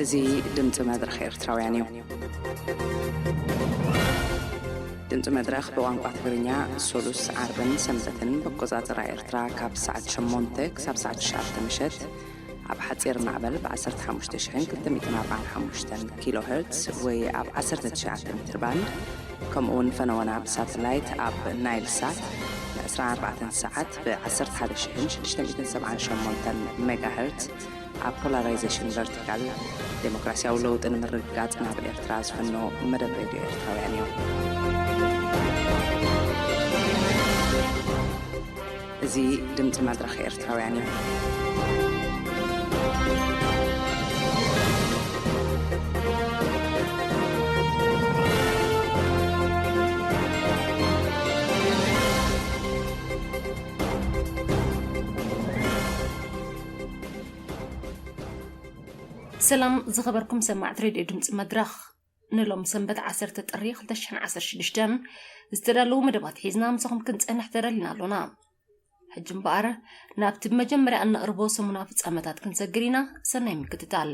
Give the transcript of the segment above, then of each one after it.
እዚ ድምፂ መድረኽ ኤርትራውያን እዩ። ድምፂ መድረኽ ብቋንቋ ትግርኛ ሶሉስ፣ ዓርብን ሰንበትን ብቆፃፅራ ኤርትራ ካብ ሰዓት ሸሞንተ ክሳብ ሰዓት ትሽዓተ ምሸት ኣብ ሓፂር ማዕበል ብ ዓሰርተ ሓሙሽተ ሽሕን ክልተ ሚእትን ኣርባዓን ሓሙሽተን ኪሎ ሄርትስ ወይ ኣብ ዓሰርተ ትሽዓተ ሜትር ባንድ፣ ከምኡ እውን ፈነወና ብሳተላይት ኣብ ናይል ሳት ን ዕስራን ኣርባዕተን ሰዓት ብ ዓሰርተ ሓደ ሽሕን ሽዱሽተ ሚእትን ሰብዓን ሸሞንተን ሜጋ ሄርትስ ኣብ ፖላራይዜሽን ቨርቲካል፣ ዴሞክራሲያዊ ለውጢ ንምርግጋጽ ናብ ኤርትራ ዝፍኖ መደብ ሬድዮ ኤርትራውያን እዩ። እዚ ድምጺ መድረኽ ኤርትራውያን እዩ። ሰላም ዝኸበርኩም ሰማዕቲ ሬድዮ ድምፂ መድረኽ፣ ንሎም ሰንበት ዓሰርተ ጥሪ ክልተ ሽሕን ዓሰርተ ሽዱሽተን ዝተዳለዉ መደባት ሒዝና ምሳኹም ክንጸንሕ ተዳሊና ኣሎና። ሕጂ እምበኣር ናብቲ ብመጀመርያ እነቕርቦ ሰሙናዊ ፍጻመታት ክንሰግር ኢና። ሰናይ ምክትታል።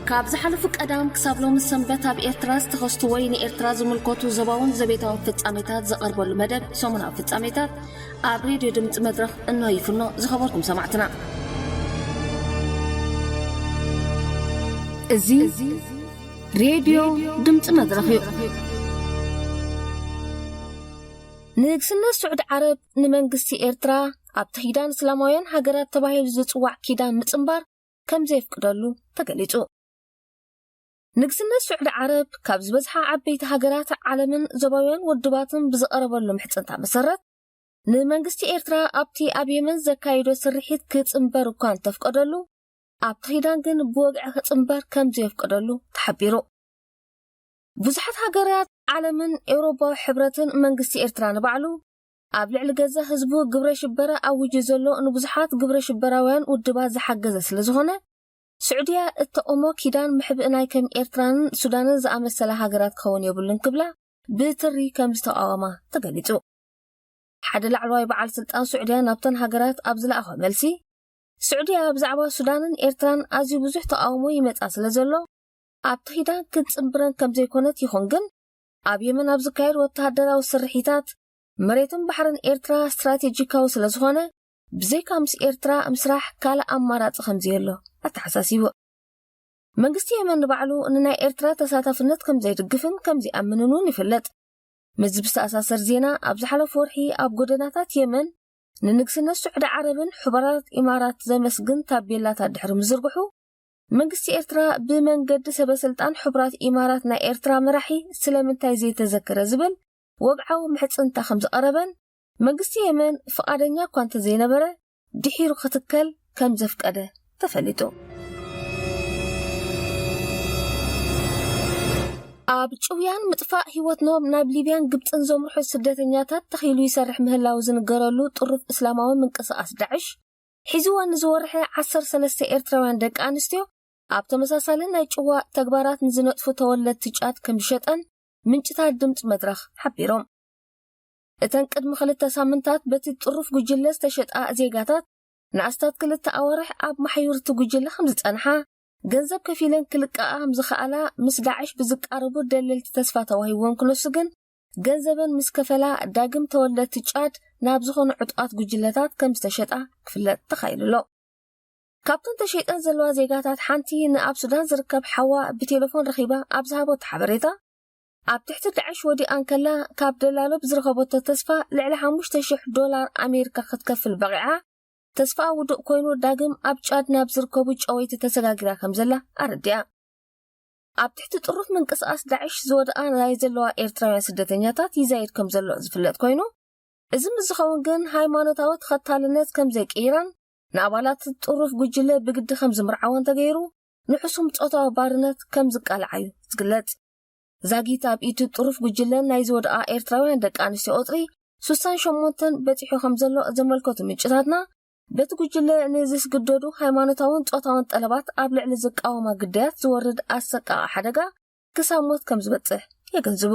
ካብ ዝሓለፉ ቀዳም ክሳብ ሎሚ ሰንበት ኣብ ኤርትራ ዝተኸስቱ ወይ ንኤርትራ ዝምልከቱ ዞባውን ዘቤታውን ፍጻሜታት ዝቐርበሉ መደብ ሰሙናዊ ፍጻሜታት ኣብ ሬድዮ ድምፂ መድረኽ እንሆ ይፍኖ። ዝኸበርኩም ሰማዕትና፣ እዚ ሬድዮ ድምፂ መድረኽ እዩ። ንግስነት ስዑዲ ዓረብ ንመንግስቲ ኤርትራ ኣብቲ ኪዳን እስላማውያን ሃገራት ተባሂሉ ዝጽዋዕ ኪዳን ምጽንባር ከም ዘየፍቅደሉ ተገሊጹ። ንግስነት ስዑዲ ዓረብ ካብ ዝበዝሓ ዓበይቲ ሃገራት ዓለምን ዞባውያን ውድባትን ብዝቐረበሉ ምሕጽንታ መሰረት፣ ንመንግስቲ ኤርትራ ኣብቲ ኣብ የመን ዘካየዶ ስርሒት ክጽንበር እኳ እንተፍቀደሉ፣ ኣብቲ ኪዳን ግን ብወግዒ ክጽንበር ከም ዘየፍቀደሉ ተሓቢሩ። ብዙሓት ሃገራት ዓለምን ኤውሮጳዊ ሕብረትን መንግስቲ ኤርትራ ንባዕሉ ኣብ ልዕሊ ገዛእ ህዝቡ ግብረ ሽበራ ኣዊጁ ዘሎ ንብዙሓት ግብረ ሽበራውያን ውድባት ዝሓገዘ ስለ ዝኾነ፣ ስዑድያ እተቆሞ ኪዳን ምሕብእናይ ከም ኤርትራን ሱዳንን ዝኣመሰላ ሃገራት ክኸውን የብሉን ክብላ ብትሪ ከም ዝተቃወማ ተገሊጹ። ሓደ ላዕለዋይ በዓል ስልጣን ስዑድያ ናብተን ሃገራት ኣብ ዝለኣኾ መልሲ፣ ስዑድያ ብዛዕባ ሱዳንን ኤርትራን ኣዝዩ ብዙሕ ተቃውሞ ይመጻ ስለ ዘሎ፣ ኣብቲ ኪዳን ክትጽንብረን ከም ዘይኮነት ይኹን ግን፣ ኣብ የመን ኣብ ዝካየድ ወተሃደራዊ ስርሒታት፣ መሬትን ባሕርን ኤርትራ ስትራቴጂካዊ ስለ ዝኾነ፣ ብዘይካ ምስ ኤርትራ ምስራሕ ካልእ ኣማራጺ ከም ዘየሎ ኣተሓሳሲቡ። መንግስቲ የመን ንባዕሉ ንናይ ኤርትራ ተሳታፍነት ከም ዘይድግፍን ከም ዘይኣምንን እውን ይፍለጥ። ምስዚ ብዝተኣሳሰር ዜና፣ ኣብ ዝሓለፈ ወርሒ ኣብ ጎደናታት የመን ንንግስነት ስዑዲ ዓረብን ሕቡራት ኢማራት ዘመስግን ታቤላታት ድሕሪ ምዝርግሑ፣ መንግስቲ ኤርትራ ብመንገዲ ሰበ ስልጣን ሕቡራት ኢማራት ናይ ኤርትራ መራሒ ስለምንታይ ዘይተዘከረ ዝብል ወግዓዊ ምሕጽንታ ከም ዝቐረበን፣ መንግስቲ የመን ፍቓደኛ እኳ እንተዘይነበረ፣ ድሒሩ ክትከል ከም ዘፍቀደ ተፈሊጡ። ኣብ ጭውያን ምጥፋእ ህይወት ኖም ናብ ሊብያን ግብጽን ዘምርሑ ስደተኛታት ተኺሉ ይሰርሕ ምህላው ዝንገረሉ ጥሩፍ እስላማዊ ምንቅስቓስ ዳዕሽ፣ ሒዝወን ንዝወርሐ ዓሰርተ ሰለስተ ኤርትራውያን ደቂ ኣንስትዮ ኣብ ተመሳሳሊ ናይ ጭዋ ተግባራት ንዝነጥፉ ተወለድቲ ጫድ ከም ዝሸጠን ምንጭታት ድምፂ መድረኽ ሓቢሮም። እተን ቅድሚ ክልተ ሳምንታት በቲ ጥሩፍ ጉጅለ ዝተሸጣ ዜጋታት ንኣስታት ክልተ ኣዋርሕ ኣብ ማሕዩር እቲ ጉጅለ ከም ዝጸንሓ፣ ገንዘብ ከፊለን ክልቀቓ ከም ዝኸኣላ ምስ ዳዕሽ ብዝቃረቡ ደለልቲ ተስፋ ተዋሂብወን ክነሱ ግን፣ ገንዘበን ምስ ከፈላ ዳግም ተወለድቲ ጫድ ናብ ዝኾኑ ዕጡቓት ጉጅለታት ከም ዝተሸጣ ክፍለጥ ተኻኢሉ ኣሎ። ካብተን ተሸይጠን ዘለዋ ዜጋታት ሓንቲ ንኣብ ሱዳን ዝርከብ ሓዋ ብቴሌፎን ረኺባ ኣብ ዝሃበቶ ሓበሬታ፣ ኣብ ትሕቲ ዳዕሽ ወዲቓ እንከላ ካብ ደላሎ ብዝረኸበቶ ተስፋ ልዕሊ ሓሙሽተ ሽሕ ዶላር ኣሜሪካ ክትከፍል በቒዓ፣ ተስፋኣ ውዱእ ኮይኑ ዳግም ኣብ ጫድ ናብ ዝርከቡ ጨወይቲ ተሰጋጊራ ከም ዘላ ኣረዲኣ። ኣብ ትሕቲ ጥሩፍ ምንቅስቓስ ዳዕሽ ዝወድኣ ናይ ዘለዋ ኤርትራውያን ስደተኛታት ይዛይድ ከም ዘሎ ዝፍለጥ ኮይኑ፣ እዚ ምስ ዝኸውን ግን ሃይማኖታዊ ተኸታልነት ከም ዘይቅይራን ንኣባላት ጥሩፍ ጉጅለ ብግዲ ከም ዝምርዓወን ተገይሩ ንሕሱም ጾታዊ ባርነት ከም ዝቃልዓዩ ዝግለጽ። ዛጊት ኣብ ኢድ ጥሩፍ ጉጅለ ናይ ዝወድኣ ኤርትራውያን ደቂ ኣንስትዮ ቁጽሪ ስሳን ሸሞንተን በጺሑ ከም ዘሎ ዘመልከቱ ምንጭታትና፣ በቲ ጉጅለ ንዝስግደዱ ሃይማኖታውን ጾታውን ጠለባት ኣብ ልዕሊ ዝቃወማ ግዳያት ዝወርድ ኣሰቃቒ ሓደጋ ክሳብ ሞት ከም ዝበጽሕ የገንዝቡ።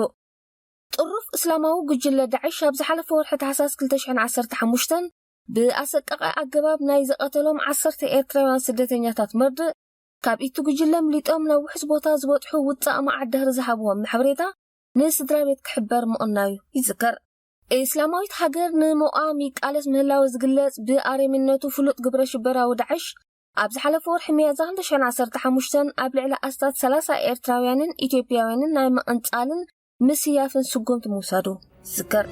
ጥሩፍ እስላማዊ ጉጅለ ዳዕሽ ኣብ ዝሓለፈ ወርሒ ታሕሳስ ክልተ ሽሕን ዓሰርተ ሓሙሽተን ብኣሰቃቂ ኣገባብ ናይ ዝቐተሎም ዓሰርተ ኤርትራውያን ስደተኛታት መርድእ፣ ካብ እቲ ጉጅለ ኣምሊጦም ናብ ውሑስ ቦታ ዝበጽሑ ውጻእ መዓት ድሕሪ ዝሃብዎም ማሕበሬታ፣ ንስድራ ቤት ክሕበር ምቕናዩ ይዝከር። እስላማዊት ሃገር ንምቋም ይቃለስ ምህላው ዝግለጽ ብኣረሜንነቱ ፍሉጥ ግብረ ሽበራዊ ዳዕሽ፣ ኣብ ዝሓለፈ ወርሒ ሚያዝያ ክልተ ሽሕን ዓሰርተ ሓሙሽተን ኣብ ልዕሊ ኣስታት ሰላሳ ኤርትራውያንን ኢትዮጵያውያንን ናይ ምቕንጻልን ምስያፍን ስጉምቲ ምውሳዱ ይዝከር።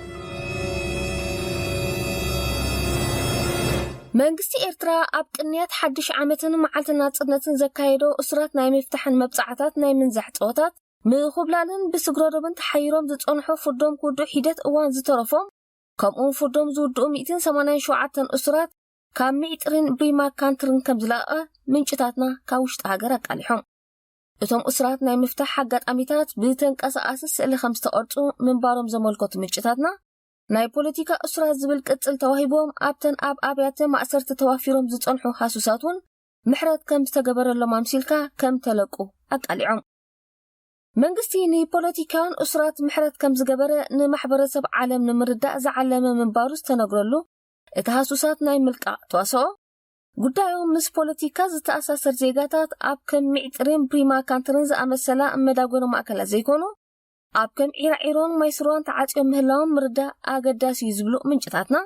መንግስቲ ኤርትራ ኣብ ቅንያት ሓድሽ ዓመትን መዓልቲ ናጽነትን ዘካየዶ እሱራት ናይ ምፍታሕን መብጻዕታት ናይ ምንዛሕ ጸወታት ምኹብላልን ብስግረዶብን ተሓይሮም ዝጸንሑ ፍርዶም ክውድኡ ሒደት እዋን ዝተረፎም፣ ከምኡውን ፍርዶም ዝውድኡ ሚእትን ሰማንያን ሸውዓተን እሱራት ካብ ሚዕጥሪን ብሪማ ካንትርን ከም ዝለቐቐ ምንጭታትና ካብ ውሽጢ ሃገር ኣቃሊሖም። እቶም እሱራት ናይ ምፍታሕ ኣጋጣሚታት ብተንቀሳቓሲ ስእሊ ከም ዝተቐርጹ ምንባሮም ዘመልከቱ ምንጭታትና፣ ናይ ፖለቲካ እሱራት ዝብል ቅጽል ተዋሂቦም ኣብተን ኣብ ኣብያተ ማእሰርቲ ተዋፊሮም ዝጸንሑ ሃሱሳት እውን ምሕረት ከም ዝተገበረሎም ኣምሲልካ ከም ተለቁ ኣቃሊዖም። መንግስቲ ንፖለቲካውያን እሱራት ምሕረት ከም ዝገበረ ንማሕበረሰብ ዓለም ንምርዳእ ዝዓለመ ምንባሩ ዝተነግረሉ እቲ ሃሱሳት ናይ ምልቃቕ ተዋስኦ፣ ጉዳዮም ምስ ፖለቲካ ዝተኣሳሰር ዜጋታት ኣብ ከም ሚዕጥሪን ብሪማ ካንትርን ዝኣመሰላ መዳጎኒ ማእከላት ዘይኮኑ፣ ኣብ ከም ዒራዒሮን ማይስሩዋን ተዓጽዮም ምህላዎም ምርዳእ ኣገዳሲ እዩ ዝብሉ ምንጭታትና፣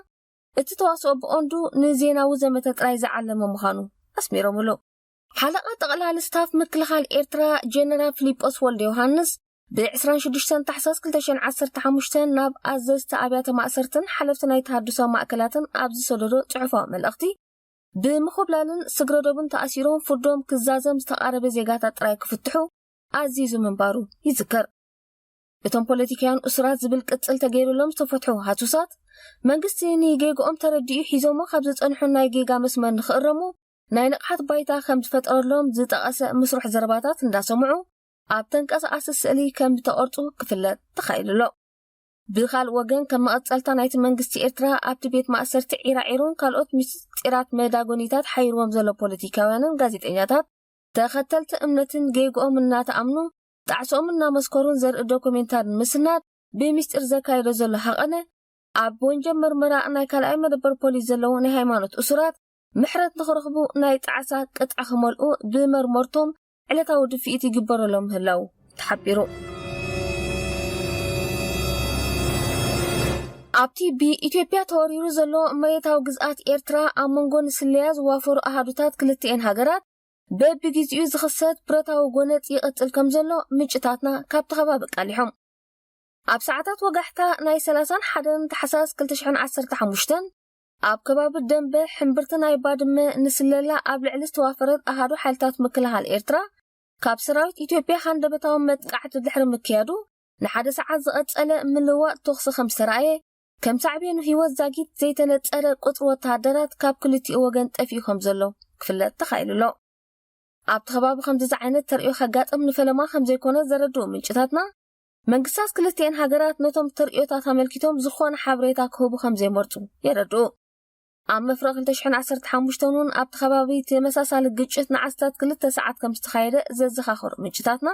እቲ ተዋስኦ ብቐንዱ ንዜናዊ ዘመተ ጥራይ ዝዓለመ ምዃኑ ኣስሚሮምሉ። ሓለቓ ጠቕላሊ ስታፍ ምክልኻል ኤርትራ ጀነራል ፊሊጶስ ወልደ ዮሃንስ ብ ዕስራን ሽዱሽተን ታሕሳስ ክልተ ሽሕን ዓሰርተ ሓሙሽተን ናብ ኣዘዝቲ ኣብያተ ማእሰርትን ሓለፍቲ ናይ ተሃድሶ ማእከላትን ኣብ ዝሰደዶ ጽሑፋዊ መልእኽቲ፣ ብምኹብላልን ስግረዶብን ተኣሲሮም ፍርዶም ክዛዘም ዝተቓረበ ዜጋታት ጥራይ ክፍትሑ ኣዚዙ ምንባሩ ይዝከር። እቶም ፖለቲካውያን እሱራት ዝብል ቅጽል ተገይሩሎም ዝተፈትሑ ሃሱሳት፣ መንግስቲ ንጌግኦም ተረዲኡ ሒዞሞ ካብ ዝጸንሑ ናይ ጌጋ መስመር ንኽእረሙ ናይ ንቕሓት ባይታ ከም ዝፈጠረሎም ዝጠቐሰ ምስሩሕ ዘረባታት እንዳሰምዑ፣ ኣብ ተንቀሳቓሲ ስእሊ ከም ዝተቐርጹ ክፍለጥ ተኻኢሉ ኣሎ። ብኻልእ ወገን፣ ከም መቐጸልታ ናይቲ መንግስቲ ኤርትራ ኣብቲ ቤት ማእሰርቲ ዒራዒሮን ካልኦት ምስጢራት መዳጎኒታት ሓይርዎም ዘሎ ፖለቲካውያንን ጋዜጠኛታት፣ ተኸተልቲ እምነትን ጌግኦም እናተኣምኑ፣ ጣዕስኦም እናመስከሩን ዘርኢ ዶኩሜንታሪ ምስናድ ብምስጢር ዘካየዶ ዘሎ ሃቐነ፣ ኣብ ወንጀል መርመራ ናይ ካልኣይ መደበር ፖሊስ ዘለዉ ናይ ሃይማኖት እሱራት ምሕረት ንኽረኽቡ ናይ ጣዕሳ ቅጥዒ ክመልኡ ብመርመርቶም ዕለታዊ ድፍኢት ይግበረሎም ምህላዉ ተሓቢሩ። ኣብቲ ብኢትዮጵያ ተወሪሩ ዘሎ መሬታዊ ግዝኣት ኤርትራ ኣብ መንጎ ንስለያ ዝዋፈሩ ኣሃዱታት ክልቲኤን ሃገራት በብግዜኡ ዝኽሰት ብረታዊ ጎነጽ ይቕጽል ከም ዘሎ ምንጭታትና ካብቲ ከባቢ ኣቃሊሖም። ኣብ ሰዓታት ወጋሕታ ናይ ሰላሳን ሓደን ታሕሳስ ክልተ ሽሕን ዓሰርተ ሓሙሽተን ኣብ ከባቢ ደንበ ሕምብርቲ ናይ ባድመ ንስለላ ኣብ ልዕሊ ዝተዋፈረት ኣሃዱ ሓይልታት ምክልኻል ኤርትራ ካብ ሰራዊት ኢትዮጵያ ሃንደበታዊ መጥቃዕቲ ድሕሪ ምክያዱ ንሓደ ሰዓት ዝቐጸለ ምልዋጥ ተኹሲ ከም ዝተራእየ፣ ከም ሳዕቤኑ ህይወት ዛጊት ዘይተነጸረ ቁጽሪ ወተሃደራት ካብ ክልቲኡ ወገን ጠፊኡ ከም ዘሎ ክፍለጥ ተኻኢሉ ኣሎ። ኣብቲ ከባቢ ከምዚ ዓይነት ተርእዮ ከጋጥም ንፈለማ ከም ዘይኮነ ዘረድኡ ምንጭታትና፣ መንግስታት ክልቲኤን ሃገራት ነቶም ተርእዮታት ኣመልኪቶም ዝኾነ ሓበሬታ ክህቡ ከም ዘይመርጹ የረድኡ። ኣብ መፍረ ክልተ ሽሕን ዓሰርተ ሓሙሽተን እውን ኣብቲ ከባቢ ተመሳሳሊ ግጭት ንዓስታት ክልተ ሰዓት ከም ዝተኻየደ ዘዘኻኸሩ ምንጭታትና፣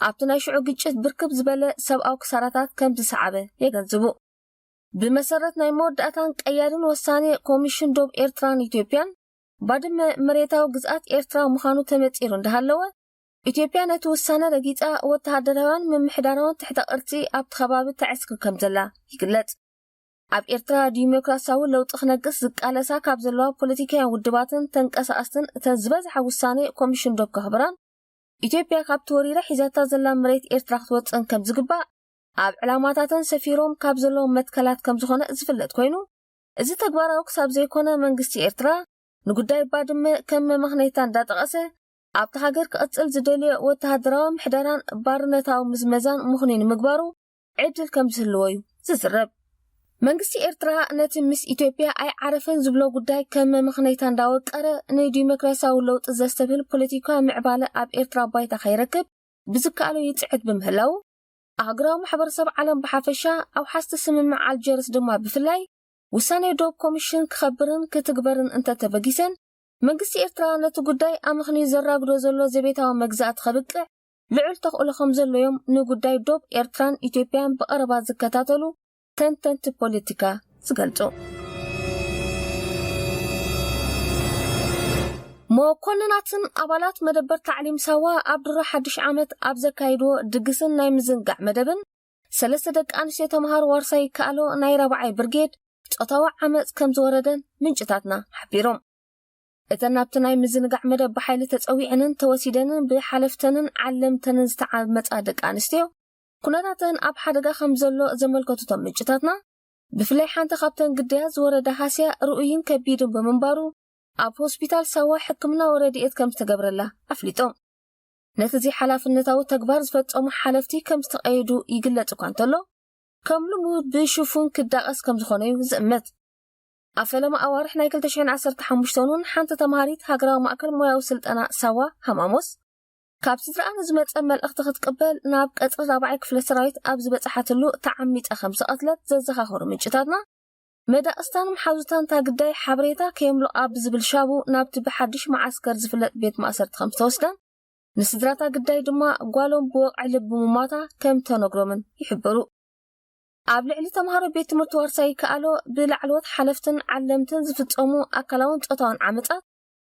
ኣብቲ ናይ ሽዑ ግጭት ብርክብ ዝበለ ሰብኣዊ ክሳራታት ከም ዝሰዓበ የገንዝቡ። ብመሰረት ናይ መወዳእታን ቀያድን ወሳኔ ኮሚሽን ዶብ ኤርትራን ኢትዮጵያን፣ ባድመ መሬታዊ ግዝኣት ኤርትራ ምዃኑ ተመጺሩ እንዳሃለወ፣ ኢትዮጵያ ነቲ ውሳነ ረጊጻ፣ ወተሃደራውያን ምምሕዳራውን ትሕተ ቅርጺ ኣብቲ ከባቢ ተዕስክር ከም ዘላ ይግለጽ። ኣብ ኤርትራ ዲሞክራሲያዊ ለውጢ ክነግስ ዝቃለሳ ካብ ዘለዋ ፖለቲካውያን ውድባትን ተንቀሳቐስትን እተን ዝበዝሓ ውሳኔ ኮሚሽን ዶብ ከኽብራን፣ ኢትዮጵያ ካብቲ ወሪራ ሒዛታ ዘላ መሬት ኤርትራ ክትወጽእን ከም ዝግባእ ኣብ ዕላማታተን ሰፊሮም ካብ ዘለዎም መትከላት ከም ዝኾነ ዝፍለጥ ኮይኑ፣ እዚ ተግባራዊ ክሳብ ዘይኮነ መንግስቲ ኤርትራ ንጉዳይ ባድመ ከም መመኽነይታ እንዳጠቐሰ፣ ኣብቲ ሃገር ክቕጽል ዝደልዮ ወተሃደራዊ ምሕደራን ባርነታዊ ምዝመዛን ምኽኑይ ንምግባሩ ዕድል ከም ዝህልዎ እዩ ዝዝረብ። መንግስቲ ኤርትራ ነቲ ምስ ኢትዮጵያ ኣይዓረፈን ዝብሎ ጉዳይ ከም መመኽነይታ እንዳወቀረ፣ ንዲሞክራሲያዊ ለውጢ ዘስተብህል ፖለቲካዊ ምዕባለ ኣብ ኤርትራ ባይታ ከይረክብ ብዝከኣሎ ይጽዕት ብምህላው፣ ኣህጉራዊ ማሕበረሰብ ዓለም ብሓፈሻ፣ ኣውሓስቲ ስምምዕ ኣልጀርስ ድማ ብፍላይ፣ ውሳኔ ዶብ ኮሚሽን ክኸብርን ክትግበርን እንተተበጊሰን፣ መንግስቲ ኤርትራ ነቲ ጉዳይ ኣመኽንዩ ዘራግዶ ዘሎ ዘቤታዊ መግዛእቲ ከብቅዕ፣ ልዑል ተኽእሎ ከም ዘሎ እዮም ንጉዳይ ዶብ ኤርትራን ኢትዮጵያን ብቐረባ ዝከታተሉ ተንተንቲ ፖለቲካ ዝገልጹ። መኮንናትን ኣባላት መደበር ታዕሊም ሳዋ ኣብ ድሮ ሓድሽ ዓመት ኣብ ዘካይድዎ ድግስን ናይ ምዝንጋዕ መደብን፣ ሰለስተ ደቂ ኣንስትዮ ተምሃሮ ዋርሳይ ይከኣሎ ናይ ራብዓይ ብርጌድ ጾታዊ ዓመጽ ከም ዝወረደን ምንጭታትና ሓቢሮም። እተን ናብቲ ናይ ምዝንጋዕ መደብ ብሓይሊ ተጸዊዐንን ተወሲደንን ብሓለፍተንን ዓለምተንን ዝተዓመጻ ደቂ ኣንስትዮ፣ ኩነታተን ኣብ ሓደጋ ከም ዘሎ ዘመልከቱ እቶም ምንጭታትና፣ ብፍላይ ሓንቲ ካብተን ግዳያት ዝወረዳ ሃስያ ርኡይን ከቢድን ብምንባሩ፣ ኣብ ሆስፒታል ሳዋ ሕክምናዊ ረድኤት ከም ዝተገብረላ ኣፍሊጦም። ነቲ ዘይሓላፍነታዊ ተግባር ዝፈጸሙ ሓለፍቲ ከም ዝተቐየዱ ይግለጽ እኳ እንተሎ፣ ከም ልሙድ ብሽፉን ክዳቐስ ከም ዝኾነ እዩ ዝእመት። ኣብ ፈለማ ኣዋርሕ ናይ ክልተ ሽሕን ዓሰርተ ሓሙሽተን እውን ሓንቲ ተምሃሪት ሃገራዊ ማእከል ሞያዊ ስልጠና ሳዋ ሃማሞስ፣ ካብ ስድራኣ ንዝመጸ መልእኽቲ ክትቅበል ናብ ቀጽሪ ራብዓይ ክፍለ ሰራዊት ኣብ ዝበጽሓትሉ ተዓሚጻ ከም ዝተቐትለት ዘዘኻኸሩ ምንጭታትና፣ መዳቕስታን መሓዙታን እታ ግዳይ ሓበሬታ ከየምልኦ ኣብ ዝብል ሻቡ ናብቲ ብሓድሽ መዓስከር ዝፍለጥ ቤት ማእሰርቲ ከም ዝተወስዳን፣ ንስድራታ ግዳይ ድማ ጓሎም ብወቕዒ ልቢ ምሟታ ከም ተነግሮምን ይሕብሩ። ኣብ ልዕሊ ተምሃሮ ቤት ትምህርቲ ዋርሳይ ይከኣሎ ብላዕለዎት ሓለፍትን ዓለምትን ዝፍጸሙ ኣካላውን ጾታውን ዓመጻት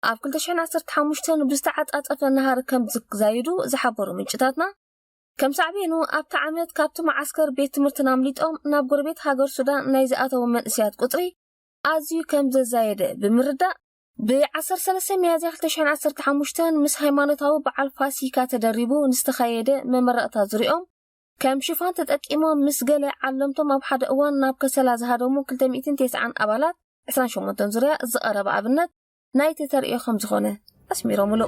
ኣብ ክልተ ሽሕን ዓሰርተ ሓሙሽተን ብዝተዓጻጸፈ ናሃሪ ከም ዝዛየዱ ዝሓበሩ ምንጭታትና፣ ከም ሳዕቤኑ ኣብቲ ዓመት ካብቲ መዓስከር ቤት ትምህርትን ኣምሊጦም ናብ ጎረቤት ሃገር ሱዳን ናይ ዝኣተዉ መንእሰያት ቁጽሪ ኣዝዩ ከም ዘዛየደ ብምርዳእ፣ ብ ዓሰርተ ሰለስተ ሚያዝያ ክልተ ሽሕን ዓሰርተ ሓሙሽተን ምስ ሃይማኖታዊ በዓል ፋሲካ ተደሪቡ ንዝተኻየደ መመረቕታ ዙሪኦም ከም ሽፋን ተጠቂሞም ምስ ገለ ዓለምቶም ኣብ ሓደ እዋን ናብ ከሰላ ዝሃደሙ ክልተ ሚእትን ተስዓን ኣባላት ዕስራን ሸሞንተን ዙርያ ዝቐረበ ኣብነት ናይቲ ተርእዮ ከም ዝኾነ ኣስሚሮምሉ።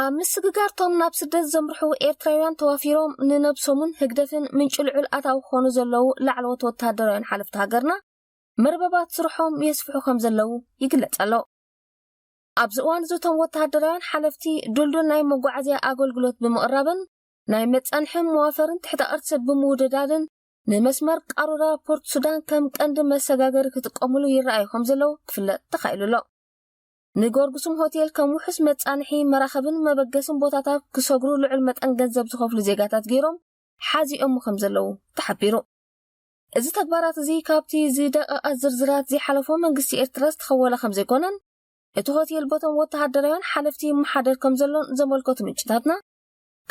ኣብ ምስግጋርቶም ናብ ስደት ዘምርሑ ኤርትራውያን ተዋፊሮም ንነብሶምን ህግደፍን ምንጪ ልዑል ኣታዊ ክኾኑ ዘለዉ ላዕለዎት ወተሃደራውያን ሓለፍቲ ሃገርና መርበባት ስርሖም የስፍሑ ከም ዘለዉ ይግለጽ ኣሎ። ኣብዚ እዋን እዚ እቶም ወተሃደራውያን ሓለፍቲ ድልዱል ናይ መጓዓዝያ ኣገልግሎት ብምቕራብን ናይ መጻንሕን መዋፈርን ትሕተ ቅርሲ ብምውድዳድን ንመስመር ቃሩራ ፖርት ሱዳን ከም ቀንዲ መሰጋገሪ ክጥቀሙሉ ይረኣዩ ከም ዘለዉ ክፍለጥ ተኻኢሉ ኣሎ። ንጎርጉስም ሆቴል ከም ውሑስ መጻንሒ መራኸብን መበገስን ቦታታት ክሰግሩ ልዑል መጠን ገንዘብ ዝኸፍሉ ዜጋታት ገይሮም ሓዚኦሙ ከም ዘለዉ ተሓቢሩ። እዚ ተግባራት እዚ ካብቲ ዝደቐቐ ዝርዝራት ዘይሓለፎ መንግስቲ ኤርትራ ዝተኸወለ ከም ዘይኮነን፣ እቲ ሆቴል በቶም ወተሃደራውያን ሓለፍቲ ይመሓደር ከም ዘሎን ዘመልከቱ ምንጭታትና፣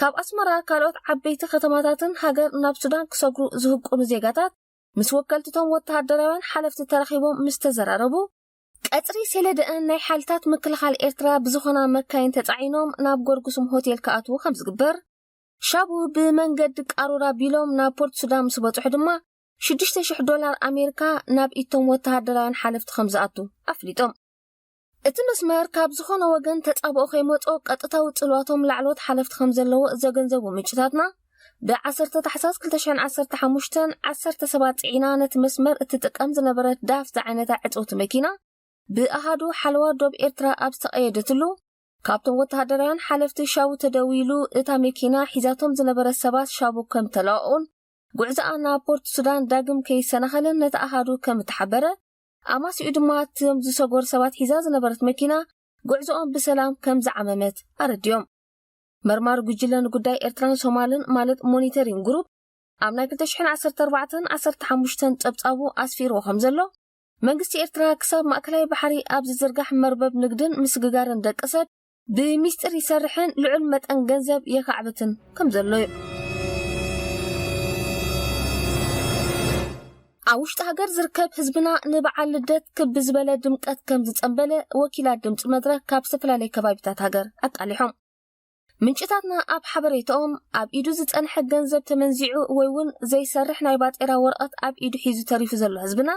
ካብ ኣስመራ ካልኦት ዓበይቲ ከተማታትን ሃገር ናብ ሱዳን ክሰግሩ ዝህቅኑ ዜጋታት ምስ ወከልትቶም ወተሃደራውያን ሓለፍቲ ተራኺቦም ምስ ተዘራረቡ፣ ቀጽሪ ሴለደአን ናይ ሓይልታት ምክልኻል ኤርትራ ብዝኾና መካይን ተጻዒኖም ናብ ጎርጉስም ሆቴል ክኣትዉ ከም ዝግበር፣ ሻቡ ብመንገዲ ቃሩራ ቢሎም ናብ ፖርት ሱዳን ምስ በጽሑ ድማ ሽዱሽተ ሽሕ ዶላር ኣሜሪካ ናብ ኢቶም ወተሃደራውያን ሓለፍቲ ከም ዝኣቱ ኣፍሊጦም። እቲ መስመር ካብ ዝኾነ ወገን ተጻብኦ ከይመጾ ቀጥታዊ ጽልዋቶም ላዕለዎት ሓለፍቲ ከም ዘለዎ ዘገንዘቡ ምንጭታትና፣ ብ ዓሰርተ ታሕሳስ ክልተ ሽሕን ዓሰርተ ሓሙሽተን ዓሰርተ ሰባት ጽዒና ነቲ መስመር እትጥቀም ዝነበረት ዳፍ ዝዓይነታ ዕጽውቲ መኪና ብኣሃዱ ሓለዋ ዶብ ኤርትራ ኣብ ዝተቐየደትሉ፣ ካብቶም ወተሃደራውያን ሓለፍቲ ሻቡ ተደዊሉ እታ መኪና ሒዛቶም ዝነበረት ሰባት ሻቡ ከም ተለዋኡን ጉዕዞኣ ናብ ፖርት ሱዳን ዳግም ከይሰናኸልን ነቲ ኣሃዱ ከም እተሓበረ፣ ኣማሲኡ ድማ እቶም ዝሰጎሩ ሰባት ሒዛ ዝነበረት መኪና ጉዕዞኦም ብሰላም ከም ዝዓመመት ኣረዲኦም። መርማሪ ጉጅለ ንጉዳይ ኤርትራን ሶማልን ማለት ሞኒተሪንግ ግሩፕ ኣብ ናይ ክልተ ሽሕን ዓሰርተ ኣርባዕተን ዓሰርተ ሓሙሽተን ጸብጻቡ ኣስፊርዎ ከም ዘሎ፣ መንግስቲ ኤርትራ ክሳብ ማእከላይ ባሕሪ ኣብ ዝዝርጋሕ መርበብ ንግድን ምስግጋርን ደቂ ሰብ ብሚስጢር ይሰርሕን ልዑል መጠን ገንዘብ የካዕብትን ከም ዘሎ እዩ። ኣብ ውሽጢ ሃገር ዝርከብ ህዝብና ንበዓል ልደት ክብ ዝበለ ድምቀት ከም ዝጸንበለ ወኪላት ድምፂ መድረክ ካብ ዝተፈላለዩ ከባቢታት ሃገር ኣቃሊሖም። ምንጭታትና ኣብ ሓበሬታኦም ኣብ ኢዱ ዝጸንሐ ገንዘብ ተመንዚዑ ወይ እውን ዘይሰርሕ ናይ ባጤራ ወረቐት ኣብ ኢዱ ሒዙ ተሪፉ ዘሎ ህዝብና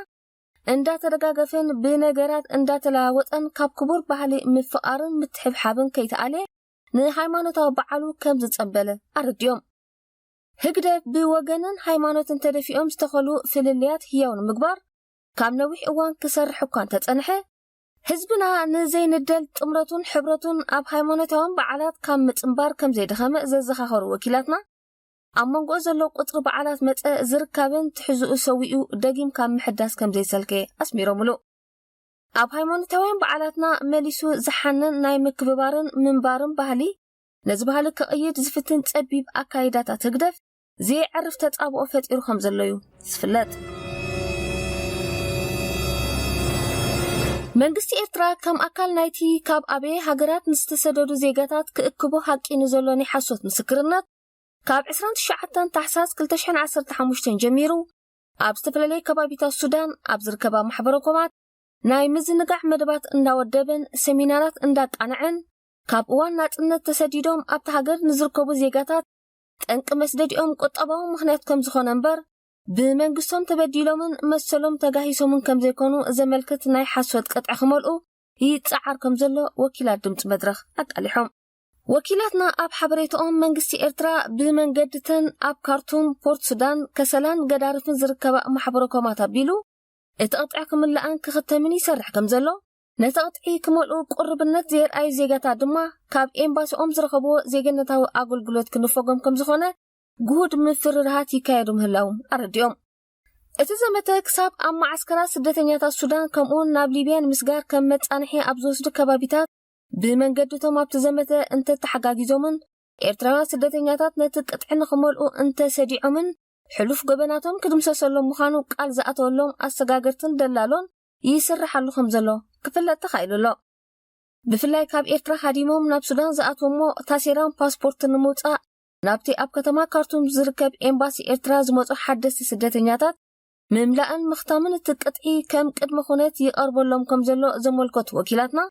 እንዳተደጋገፈን ብነገራት እንዳተለዋወጠን ካብ ክቡር ባህሊ ምፍቓርን ምትሕብሓብን ከይተኣለ ንሃይማኖታዊ በዓሉ ከም ዝጸንበለ ኣረዲኦም። ህግደፍ ብወገንን ሃይማኖትን ተደፊኦም ዝተኸሉ ፍልልያት ህያው ንምግባር ካብ ነዊሕ እዋን ክሰርሕ እኳ እንተጸንሐ፣ ህዝብና ንዘይንደል ጥምረቱን ሕብረቱን ኣብ ሃይማኖታውን በዓላት ካብ ምጽንባር ከም ዘይደኸመ ዘዘኻኸሩ ወኪላትና፣ ኣብ መንጎ ዘሎ ቁጽሪ በዓላት መጸ ዝርካብን ትሕዝኡ ሰዊኡ ደጊም ካብ ምሕዳስ ከም ዘይሰልከየ ኣስሚሮምሉ። ኣብ ሃይማኖታውያን በዓላትና መሊሱ ዝሓነን ናይ ምክብባርን ምንባርን ባህሊ፣ ነዚ ባህሊ ክቕይድ ዝፍትን ጸቢብ ኣካይዳታት ህግደፍ፣ ዘየዕርፍ ተጻብኦ ፈጢሩ ከም ዘሎ እዩ ዝፍለጥ። መንግስቲ ኤርትራ ከም ኣካል ናይቲ ካብ ኣበየ ሃገራት ንዝተሰደዱ ዜጋታት ክእክቦ ሃቂኑ ዘሎ ናይ ሓሶት ምስክርነት፣ ካብ ዕስራን ትሽዓተን ታሕሳስ ክልተ ሽሕን ዓሰርተ ሓሙሽተን ጀሚሩ ኣብ ዝተፈላለየ ከባቢታት ሱዳን ኣብ ዝርከባ ማሕበረ ኮማት ናይ ምዝንጋዕ መደባት እንዳወደበን ሰሚናራት እንዳቃንዐን፣ ካብ እዋን ናጽነት ተሰዲዶም ኣብቲ ሃገር ንዝርከቡ ዜጋታት ጠንቂ መስደዲኦም ቁጠባዊ ምኽንያት ከም ዝኾነ እምበር፣ ብመንግስቶም ተበዲሎምን መሰሎም ተጋሂሶምን ከም ዘይኮኑ ዘመልክት ናይ ሓሶት ቅጥዒ ክመልኡ ይጸዓር ከም ዘሎ ወኪላት ድምጺ መድረኽ ኣቃሊሖም። ወኪላትና ኣብ ሓበሬታኦም፣ መንግስቲ ኤርትራ ብመንገድተን ኣብ ካርቱም፣ ፖርት ሱዳን፣ ከሰላን ገዳርፍን ዝርከባ ማሕበረ ኮማት ኣቢሉ እቲ ቅጥዒ ክምልኣን ክኽተምን ይሰርሕ ከም ዘሎ፣ ነቲ ቅጥዒ ክመልኡ ቁርብነት ዘየርኣዩ ዜጋታት ድማ ካብ ኤምባሲኦም ዝረኸብዎ ዜግነታዊ ኣገልግሎት ክንፈጎም ከም ዝኾነ ግሁድ ምፍርራሃት ይካየዱ ምህላዎም ኣረዲኦም። እቲ ዘመተ ክሳብ ኣብ መዓስከራት ስደተኛታት ሱዳን ከምኡውን ናብ ሊብያ ንምስጋር ከም መጻንሒ ኣብ ዝወስዱ ከባቢታት ብመንገድቶም ኣብቲ ዘመተ እንተተሓጋጊዞምን ኤርትራውያን ስደተኛታት ነቲ ቅጥዒ ንኽመልኡ እንተሰዲዖምን ሕሉፍ ገበናቶም ክድምሰሰሎም ምዃኑ ቃል ዝኣተወሎም ኣሰጋገርትን ደላሎን ይስርሓሉ ከም ዘሎ ክፍለጥ ተኻኢሉ ኣሎ። ብፍላይ ካብ ኤርትራ ሃዲሞም ናብ ሱዳን ዝኣትዉ እሞ ታሴራን ፓስፖርትን ንምውጻእ ናብቲ ኣብ ከተማ ካርቱም ዝርከብ ኤምባሲ ኤርትራ ዝመጹ ሓደስቲ ስደተኛታት ምምላእን ምኽታምን እቲ ቅጥዒ ከም ቅድመ ኩነት ይቐርበሎም ከም ዘሎ ዘመልከቱ ወኪላትና፣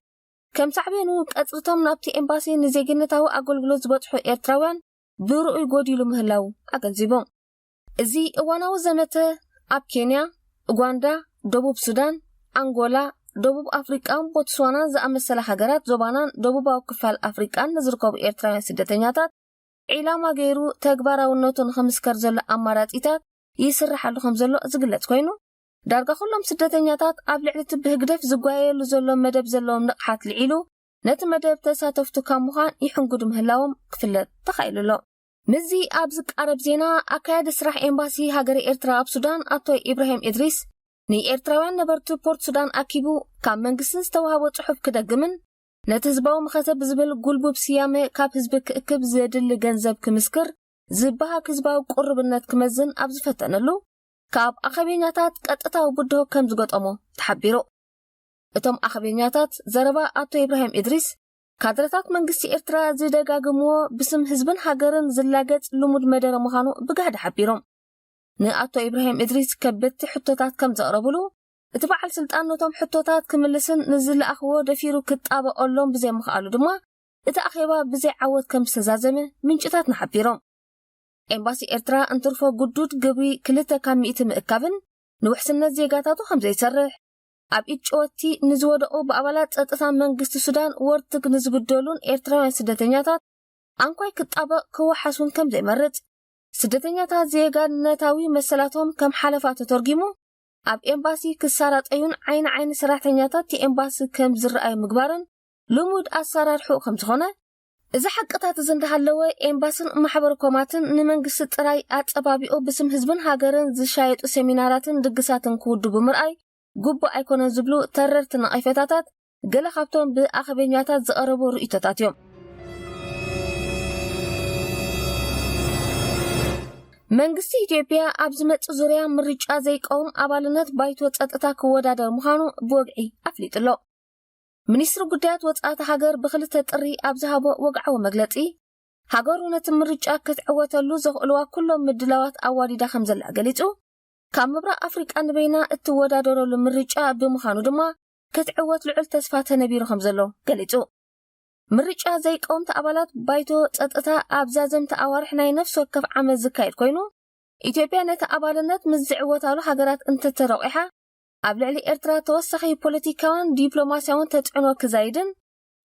ከም ሳዕቤኑ ቀጽርቶም ናብቲ ኤምባሲ ንዜግነታዊ ኣገልግሎት ዝበጽሑ ኤርትራውያን ብርኡይ ጎዲሉ ምህላው ኣገንዚቦም። እዚ እዋናዊ ዘመተ ኣብ ኬንያ፣ ኡጋንዳ፣ ደቡብ ሱዳን፣ ኣንጎላ፣ ደቡብ ኣፍሪቃን ቦትስዋናን ዝኣመሰላ ሃገራት ዞባናን ደቡባዊ ክፋል ኣፍሪቃን ንዝርከቡ ኤርትራውያን ስደተኛታት ዒላማ ገይሩ ተግባራውነቱ ንኽምስከር ዘሎ ኣማራጺታት ይስርሓሉ ከም ዘሎ ዝግለጽ ኮይኑ፣ ዳርጋ ኩሎም ስደተኛታት ኣብ ልዕሊ እቲ ብህግደፍ ዝጓየየሉ ዘሎ መደብ ዘለዎም ንቕሓት ልዒሉ ነቲ መደብ ተሳተፍቱ ካብ ምዃን ይሕንጉዱ ምህላዎም ክፍለጥ ተኻኢሉ ኣሎ። ምስዚ ኣብ ዝቃረብ ዜና፣ ኣካያዲ ስራሕ ኤምባሲ ሃገረ ኤርትራ ኣብ ሱዳን ኣቶ ኢብራሂም ኢድሪስ ንኤርትራውያን ነበርቲ ፖርት ሱዳን ኣኪቡ ካብ መንግስቲ ዝተዋህቦ ጽሑፍ ክደግምን ነቲ ህዝባዊ መኸተ ብዝብል ጉልቡብ ስያመ ካብ ህዝቢ ክእክብ ዘድሊ ገንዘብ ክምስክር ዝበሃግ ህዝባዊ ቁርብነት ክመዝን ኣብ ዝፈተነሉ ካብ ኣኸቤኛታት ቀጥታዊ ብድሆ ከም ዝገጠሞ ተሓቢሩ። እቶም ኣኸቤኛታት ዘረባ ኣቶ ኢብራሂም ኢድሪስ ካድረታት መንግስቲ ኤርትራ ዝደጋግምዎ ብስም ህዝብን ሃገርን ዝላገጽ ልሙድ መደረ ምዃኑ ብጋህዲ ሓቢሮም። ንኣቶ ኢብራሂም እድሪስ ከበድቲ ሕቶታት ከም ዘቕረብሉ፣ እቲ በዓል ስልጣን ነቶም ሕቶታት ክምልስን ንዝለኣኽዎ ደፊሩ ክጣበቐሎም ብዘይምኽኣሉ ድማ እቲ ኣኼባ ብዘይ ዓወት ከም ዝተዛዘመ ምንጭታት ሓቢሮም። ኤምባሲ ኤርትራ እንትርፎ ግዱድ ግብሪ ክልተ ካብ ሚእቲ ምእካብን ንውሕስነት ዜጋታቱ ከም ዘይሰርሕ፣ ኣብ ኢድ ጨወቲ ንዝወደቑ ብኣባላት ጸጥታ መንግስቲ ሱዳን ወርትግ ንዝብደሉን ኤርትራውያን ስደተኛታት ኣንኳይ ክጣበቕ ክወሓስ እውን ከም ዘይመርጽ፣ ስደተኛታት ዜጋነታዊ መሰላቶም ከም ሓለፋ ተተርጊሙ ኣብ ኤምባሲ ክሳራጠዩን ዓይኒ ዓይኒ ሰራሕተኛታት እቲ ኤምባሲ ከም ዝረኣዩ ምግባርን ልሙድ ኣሰራርሕኡ ከም ዝኾነ፣ እዚ ሓቅታት እዚ እንዳሃለወ ኤምባስን ማሕበረ ኮማትን ንመንግስቲ ጥራይ ኣጸባቢቑ ብስም ህዝብን ሃገርን ዝሻየጡ ሰሚናራትን ድግሳትን ክውድቡ ምርኣይ ግቡእ ኣይኮነን ዝብሉ ተረርቲ ነቐፌታታት ገለ ካብቶም ብኣኸበኛታት ዝቐረቡ ርእይቶታት እዮም። መንግስቲ ኢትዮጵያ ኣብ ዝመጽእ ዙርያ ምርጫ ዘይቀውም ኣባልነት ባይቶ ጸጥታ ክወዳደር ምዃኑ ብወግዒ ኣፍሊጡ ኣሎ። ሚኒስትሪ ጉዳያት ወጻእቲ ሃገር ብክልተ ጥሪ ኣብ ዝሃቦ ወግዓዊ መግለጺ፣ ሃገሩ ነቲ ምርጫ ክትዕወተሉ ዘኽእልዋ ኩሎም ምድላዋት ኣዋዲዳ ከም ዘላ ገሊጹ፣ ካብ ምብራቕ ኣፍሪቃ ንበይና እትወዳደረሉ ምርጫ ብምዃኑ ድማ ክትዕወት ልዑል ተስፋ ተነቢሩ ከም ዘሎ ገሊጹ። ምርጫ ዘይቀውምቲ ኣባላት ባይቶ ጸጥታ ኣብ ዛዘምቲ ኣዋርሕ ናይ ነፍሲ ወከፍ ዓመት ዝካየድ ኮይኑ፣ ኢትዮጵያ ነቲ ኣባልነት ምስ ዝዕወታሉ ሃገራት እንተተረቑሓ፣ ኣብ ልዕሊ ኤርትራ ተወሳኺ ፖለቲካውን ዲፕሎማስያውን ተጽዕኖ ክዛይድን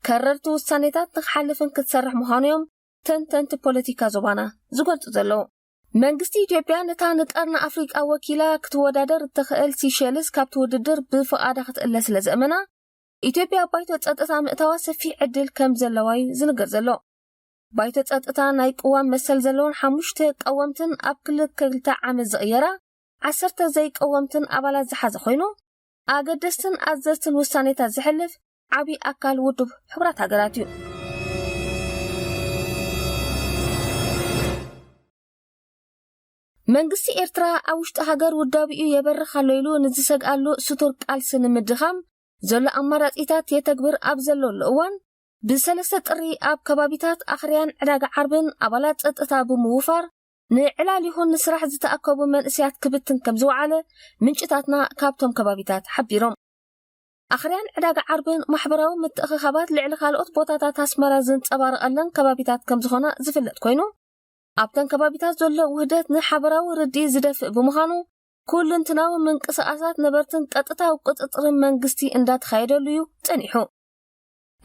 ከረርቲ ውሳኔታት ንክሓልፍን ክትሰርሕ ምዃኑ እዮም ተንተንቲ ፖለቲካ ዞባና ዝገልጹ ዘለዉ። መንግስቲ ኢትዮጵያ ነታ ንቀርኒ ኣፍሪቃ ወኪላ ክትወዳደር እትኽእል ሲሸልስ ካብቲ ውድድር ብፍቓዳ ክትእለ ስለ ዘእመና፣ ኢትዮጵያ ኣብ ባይቶ ጸጥታ ምእታዋ ሰፊሕ ዕድል ከም ዘለዋ እዩ ዝንገር ዘሎ። ባይቶ ጸጥታ ናይ ቅዋም መሰል ዘለዎን ሓሙሽተ ቀወምትን ኣብ ክልተ ክልተ ዓመት ዝቕየራ ዓሰርተ ዘይቀወምትን ኣባላት ዝሓዘ ኮይኑ፣ ኣገደስትን ኣዘዝትን ውሳኔታት ዘሕልፍ ዓቢ ኣካል ውድብ ሕቡራት ሃገራት እዩ። መንግስቲ ኤርትራ ኣብ ውሽጢ ሃገር ውዳቢኡ የበርኽ ኣሎ ኢሉ ንዝሰግኣሉ ስቱር ቃልሲ ንምድኻም ዘሎ ኣማራጺታት የተግብር ኣብ ዘለሉ እዋን፣ ብሰለስተ ጥሪ ኣብ ከባቢታት ኣኽርያን ዕዳጋ ዓርብን ኣባላት ጸጥታ ብምውፋር ንዕላል ይኹን ንስራሕ ዝተኣከቡ መንእሰያት ክብትን ከም ዝወዓለ ምንጭታትና ካብቶም ከባቢታት ሓቢሮም። ኣኽርያን ዕዳጋ ዓርብን ማሕበራዊ ምትእኽኻባት ልዕሊ ካልኦት ቦታታት ኣስመራ ዝንጸባረቐለን ከባቢታት ከም ዝኾና ዝፍለጥ ኮይኑ፣ ኣብተን ከባቢታት ዘሎ ውህደት ንሓበራዊ ርድኢት ዝደፍእ ብምዃኑ፣ ኩሉንትናዊ ምንቅስቓሳት ነበርትን ቀጥታዊ ቁጽጽርን መንግስቲ እንዳተኻየደሉ እዩ ጸኒሑ።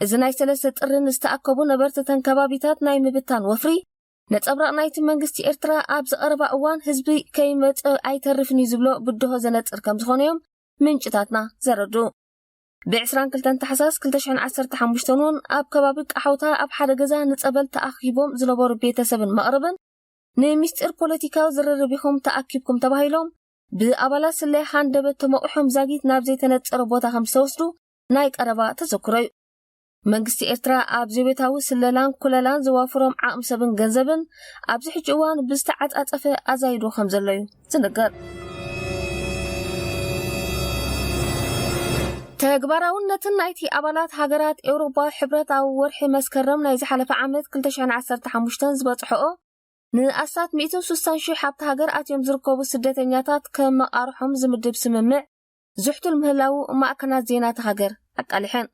እዚ ናይ ሰለስተ ጥርን ዝተኣከቡ ነበርትተን ከባቢታት ናይ ምብታን ወፍሪ፣ ነጸብራቕ ናይቲ መንግስቲ ኤርትራ ኣብዚ ቀረባ እዋን ህዝቢ ከይመጸ ኣይተርፍን እዩ ዝብሎ ብድሆ ዘነጽር ከም ዝኾነ እዮም ምንጭታትና ዘረድኡ። ብ22 ታሕሳስ ክልተ ሽሕን ዓሰርተ ሓሙሽተን እውን ኣብ ከባቢ ቃሓውታ ኣብ ሓደ ገዛ ንጸበል ተኣኪቦም ዝነበሩ ቤተሰብን መቕርብን፣ ንምስጢር ፖለቲካዊ ዝርርብ ኢኹም ተኣኪብኩም ተባሂሎም ብኣባላት ስለያ ሃንደበት ተመቑሖም ዛጊት ናብ ዘይተነጸረ ቦታ ከም ዝተወስዱ ናይ ቀረባ ተዘክሮ እዩ። መንግስቲ ኤርትራ ኣብ ዘቤታዊ ስለላን ኩለላን ዘዋፍሮም ዓቕሚ ሰብን ገንዘብን ኣብዚ ሕጂ እዋን ብዝተዓጻጸፈ ኣዛይዱ ከም ዘሎ እዩ ዝንገር። ተግባራውነትን ናይቲ ኣባላት ሃገራት ኤውሮጳ ሕብረት ኣብ ወርሒ መስከረም ናይ ዝሓለፈ ዓመት ክልተ ሽሕን ዓሰርተ ሓሙሽተን ዝበጽሖኦ ንኣስታት ሚእትን ስሳን ሽሕ ኣብቲ ሃገር ኣትዮም ዝርከቡ ስደተኛታት ከም መቓርሖም ዝምድብ ስምምዕ ዝሕቱል ምህላዉ ማዕከናት ዜና እታ ሃገር ኣቃሊሐን።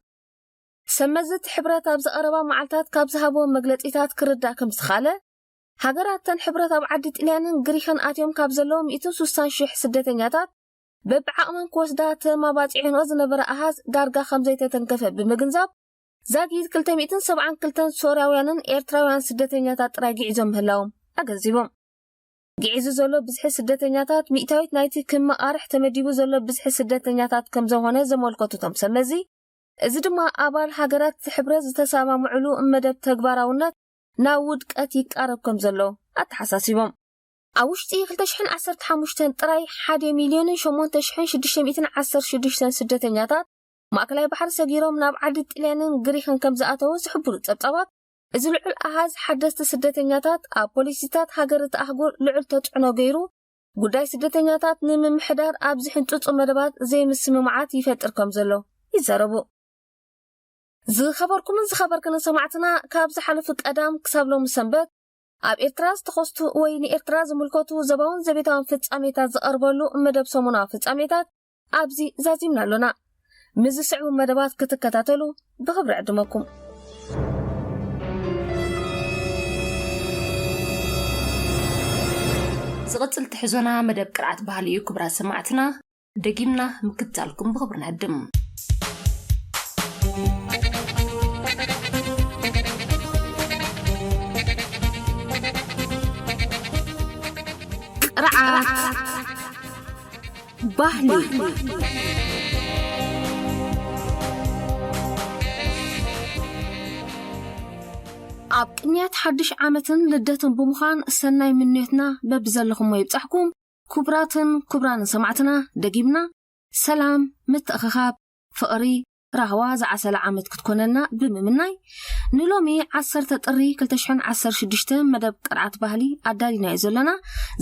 ሰመዝቲ ሕብረት ኣብ ዝቐረባ መዓልታት ካብ ዝሃብዎ መግለጺታት ክርዳእ ከም ዝተኻለ፣ ሃገራት ተን ሕብረት ኣብ ዓዲ ጥልያንን ግሪኽን ኣትዮም ካብ ዘለዉ ሚእትን ስሳን ሽሕ ስደተኛታት በብዓቕመን ክወስዳ ተማባጺዐንኦ ዝነበረ ኣሃዝ ዳርጋ ከም ዘይተተንከፈ ብምግንዛብ፣ ዛጊት ክልተ ሚእትን ሰብዓን ክልተን ሶርያውያንን ኤርትራውያን ስደተኛታት ጥራይ ግዒዞም ምህላዎም ኣገንዚቦም። ግዒዙ ዘሎ ብዝሒ ስደተኛታት ሚእታዊት ናይቲ ክመቓርሕ ተመዲቡ ዘሎ ብዝሒ ስደተኛታት ከም ዝኾነ ዘመልከቱ እቶም ሰመዚ፣ እዚ ድማ ኣባል ሃገራት እቲ ሕብረት ዝተሰማምዕሉ መደብ ተግባራውነት ናብ ውድቀት ይቃረብ ከም ዘሎ ኣተሓሳሲቦም። ኣብ ውሽጢ ክልተ ሽሕን ዓሰርተ ሓሙሽተን ጥራይ ሓደ ሚልዮንን ሸሞንተ ሽሕን ሽዱሽተ ሚእትን ዓሰርተ ሽዱሽተን ስደተኛታት ማእከላይ ባሕሪ ሰጊሮም ናብ ዓዲ ጥልያንን ግሪኽን ከም ዝኣተዉ ዝሕብሩ ጸብጻባት፣ እዚ ልዑል ኣሃዝ ሓደስቲ ስደተኛታት ኣብ ፖሊሲታት ሃገር እቲ ኣህጉር ልዑል ተጽዕኖ ገይሩ፣ ጉዳይ ስደተኛታት ንምምሕዳር ኣብ ዝሕንጽጹ መደባት ዘይምስምማዓት ይፈጥር ከም ዘሎ ይዛረቡ። ዝኸበርኩምን ዝኸበርክንን ሰማዕትና፣ ካብ ዝሓለፉ ቀዳም ክሳብ ሎሚ ሰንበት ኣብ ኤርትራ ዝተኸስቱ ወይ ንኤርትራ ዝምልከቱ ዘባውን ዘቤታውን ፍጻሜታት ዝቐርበሉ መደብ ሰሙናዊ ፍጻሜታት ኣብዚ ዛዚምና ኣሎና። ምስ ዝስዕቡ መደባት ክትከታተሉ ብኽብሪ ዕድመኩም። ዝቕጽል ትሕዞና መደብ ቅርዓት ባህሊ እዩ። ክቡራት ሰማዕትና፣ ደጊምና ምክትታልኩም ብኽብሪ ንዕድም። ቅርዓት ባህሊ። ኣብ ቅንያት ሓድሽ ዓመትን ልደትን ብምዃን ሰናይ ምንዮትና በብዘለኹሞ ይብጻሕኩም። ክቡራትን ክቡራንን ሰማዕትና፣ ደጊምና ሰላም፣ ምትእኽኻብ፣ ፍቕሪ፣ ራህዋ ዝዓሰለ ዓመት ክትኮነልና ብምምናይ፣ ንሎሚ ዓሰርተ ጥሪ ክልተ ሽሕን ዓሰርተ ሽዱሽተን መደብ ቅርዓት ባህሊ ኣዳሊናዮ ዘለና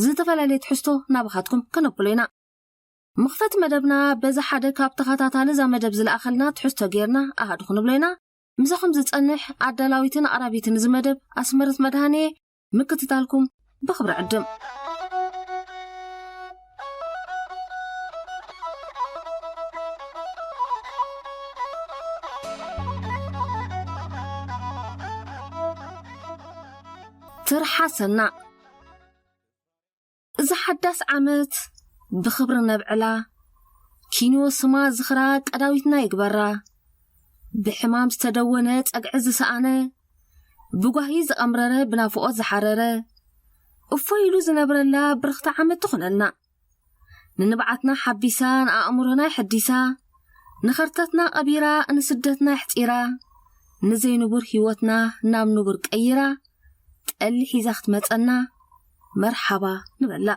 ዝተፈላለየ ትሕዝቶ ናባኻትኩም ከነብሎ ኢና። መኽፈቲ መደብና በዚ ሓደ ካብ ተኸታታሊ እዛ መደብ ዝለኣኸልና ትሕዝቶ ጌርና ኣሃዱ ክንብሎ ኢና። ምሳኹም ዝጸንሕ ኣዳላዊትን ኣቕራቢትን እዚ መደብ ኣስመረት መድሃኔ፣ ምክትታልኩም ብኽብሪ ዕድም። ትርሓሰና። እዛ ሓዳስ ዓመት ብኽብሪ ነብዕላ፣ ኪንዮ ስማ ዝኽራ ቀዳዊትና ይግበራ። ብሕማም ዝተደወነ ጸግዒ ዝሰኣነ፣ ብጓሂ ዝቐምረረ ብናፍቖት ዝሓረረ፣ እፎይ ኢሉ ዝነብረላ ብርኽቲ ዓመት ትኹነልና። ንንብዓትና ሓቢሳ፣ ንኣእምሮና ይሐዲሳ፣ ንኸርተትና ቀቢራ፣ ንስደትና ይሕጺራ፣ ንዘይንቡር ህይወትና ናብ ንቡር ቀይራ፣ ጠሊ ሒዛ ክትመጸና መርሓባ ንበላ።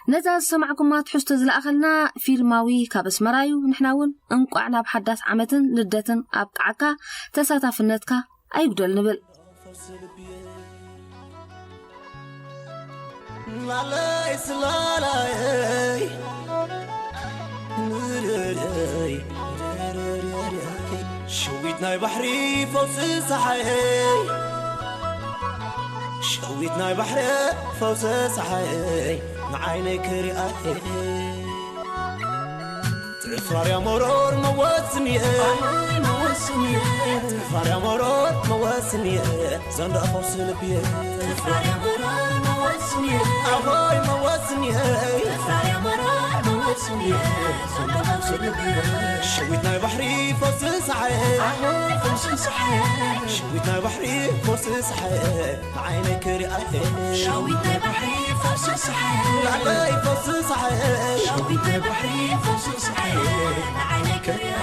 ነዛ ዝሰማዕኩማ ትሕዝቶ ዝለኣኸልና ፊልማዊ ካብ ኣስመራ እዩ። ንሕና እውን እንቋዕ ናብ ሓዳስ ዓመትን ልደትን ኣብቅዓካ፣ ተሳታፍነትካ ኣይጉደል ንብል። ላለይ ስላለይ ንረረይ ሸዊት ናይ ባሕሪ ፈውሲ ፀሓይ፣ ሸዊት ናይ ባሕሪ ፈውሲ ፀሓይ ንዓይነይ ክሪኣ። ጥፋርያ መሮር መወስንየ፣ ጥፋርያ መሮር መወስንየ፣ ዘንዳ ፈውሲ ልብየ። ኣሆይ መወስንየ፣ ሸዊት ናይ ባሕሪ ፈውሲ ፀሓይ፣ ሸዊት ናይ ባሕሪ ፈውሲ ፀሓይ ንዓይነይ ክሪኣ። ሸዊት ናይ ባሕሪ ፈውሲ ፀሓይ፣ ላለይ ፈውሲ ፀሓይ፣ ሸዊት ናይ ባሕሪ ፈውሲ ፀሓይ ንዓይነይ ክሪኣ።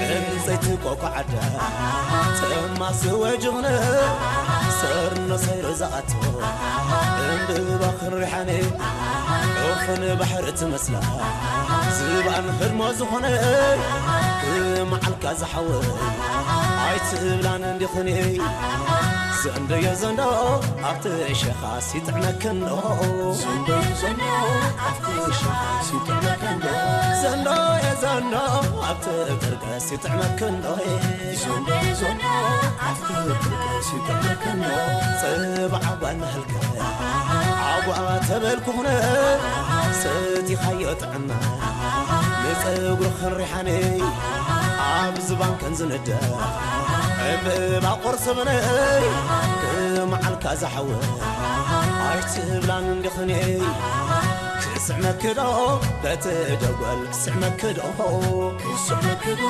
ዕንፀይቲ ቆቋዓዳ ተማስ ወጅኽነ ሰርኖ ሰይሩ ዝኣቶ እምብባ ክንሪሓነ ዑፉን ባሕሪ ትመስላ ዝባን ህድሞ ዝኾነ ክመዓልካ ዝሓወ ኣይትብላን እንዲኽኒ ዘንዶዮ ዘንዶ ኣብቲ ሸኻ ሲጥዕመክን ዶ ዘንዶዮ ዘንዶ ኣብቲ ሸኻ ሲጥዕመክን ዶ ዘንዶዮ ዘንዶ ኣብቲ ጥርቀ ሲጥዕመክን ዶ ዘንዶዮ ዘንዶ ኣብቲ ጥርቀ ሲጥዕመክን ዶ ጽባዕ ጓል መህልከ ዓጓ ተበልኩ ኹነ ሰቲኻዮ ጥዕና ንፀጉርኽን ሪሓነይ ኣብ ዝባንከን ዝንደ ዕምብባ ቁርሲ ብነይ ክመዓልካ ዝሓወ ኣይትብላን እንዲኽኒ ክስዕመክዶ በቲ ደጎል ክስዕመክዶ ክስዕመክዶ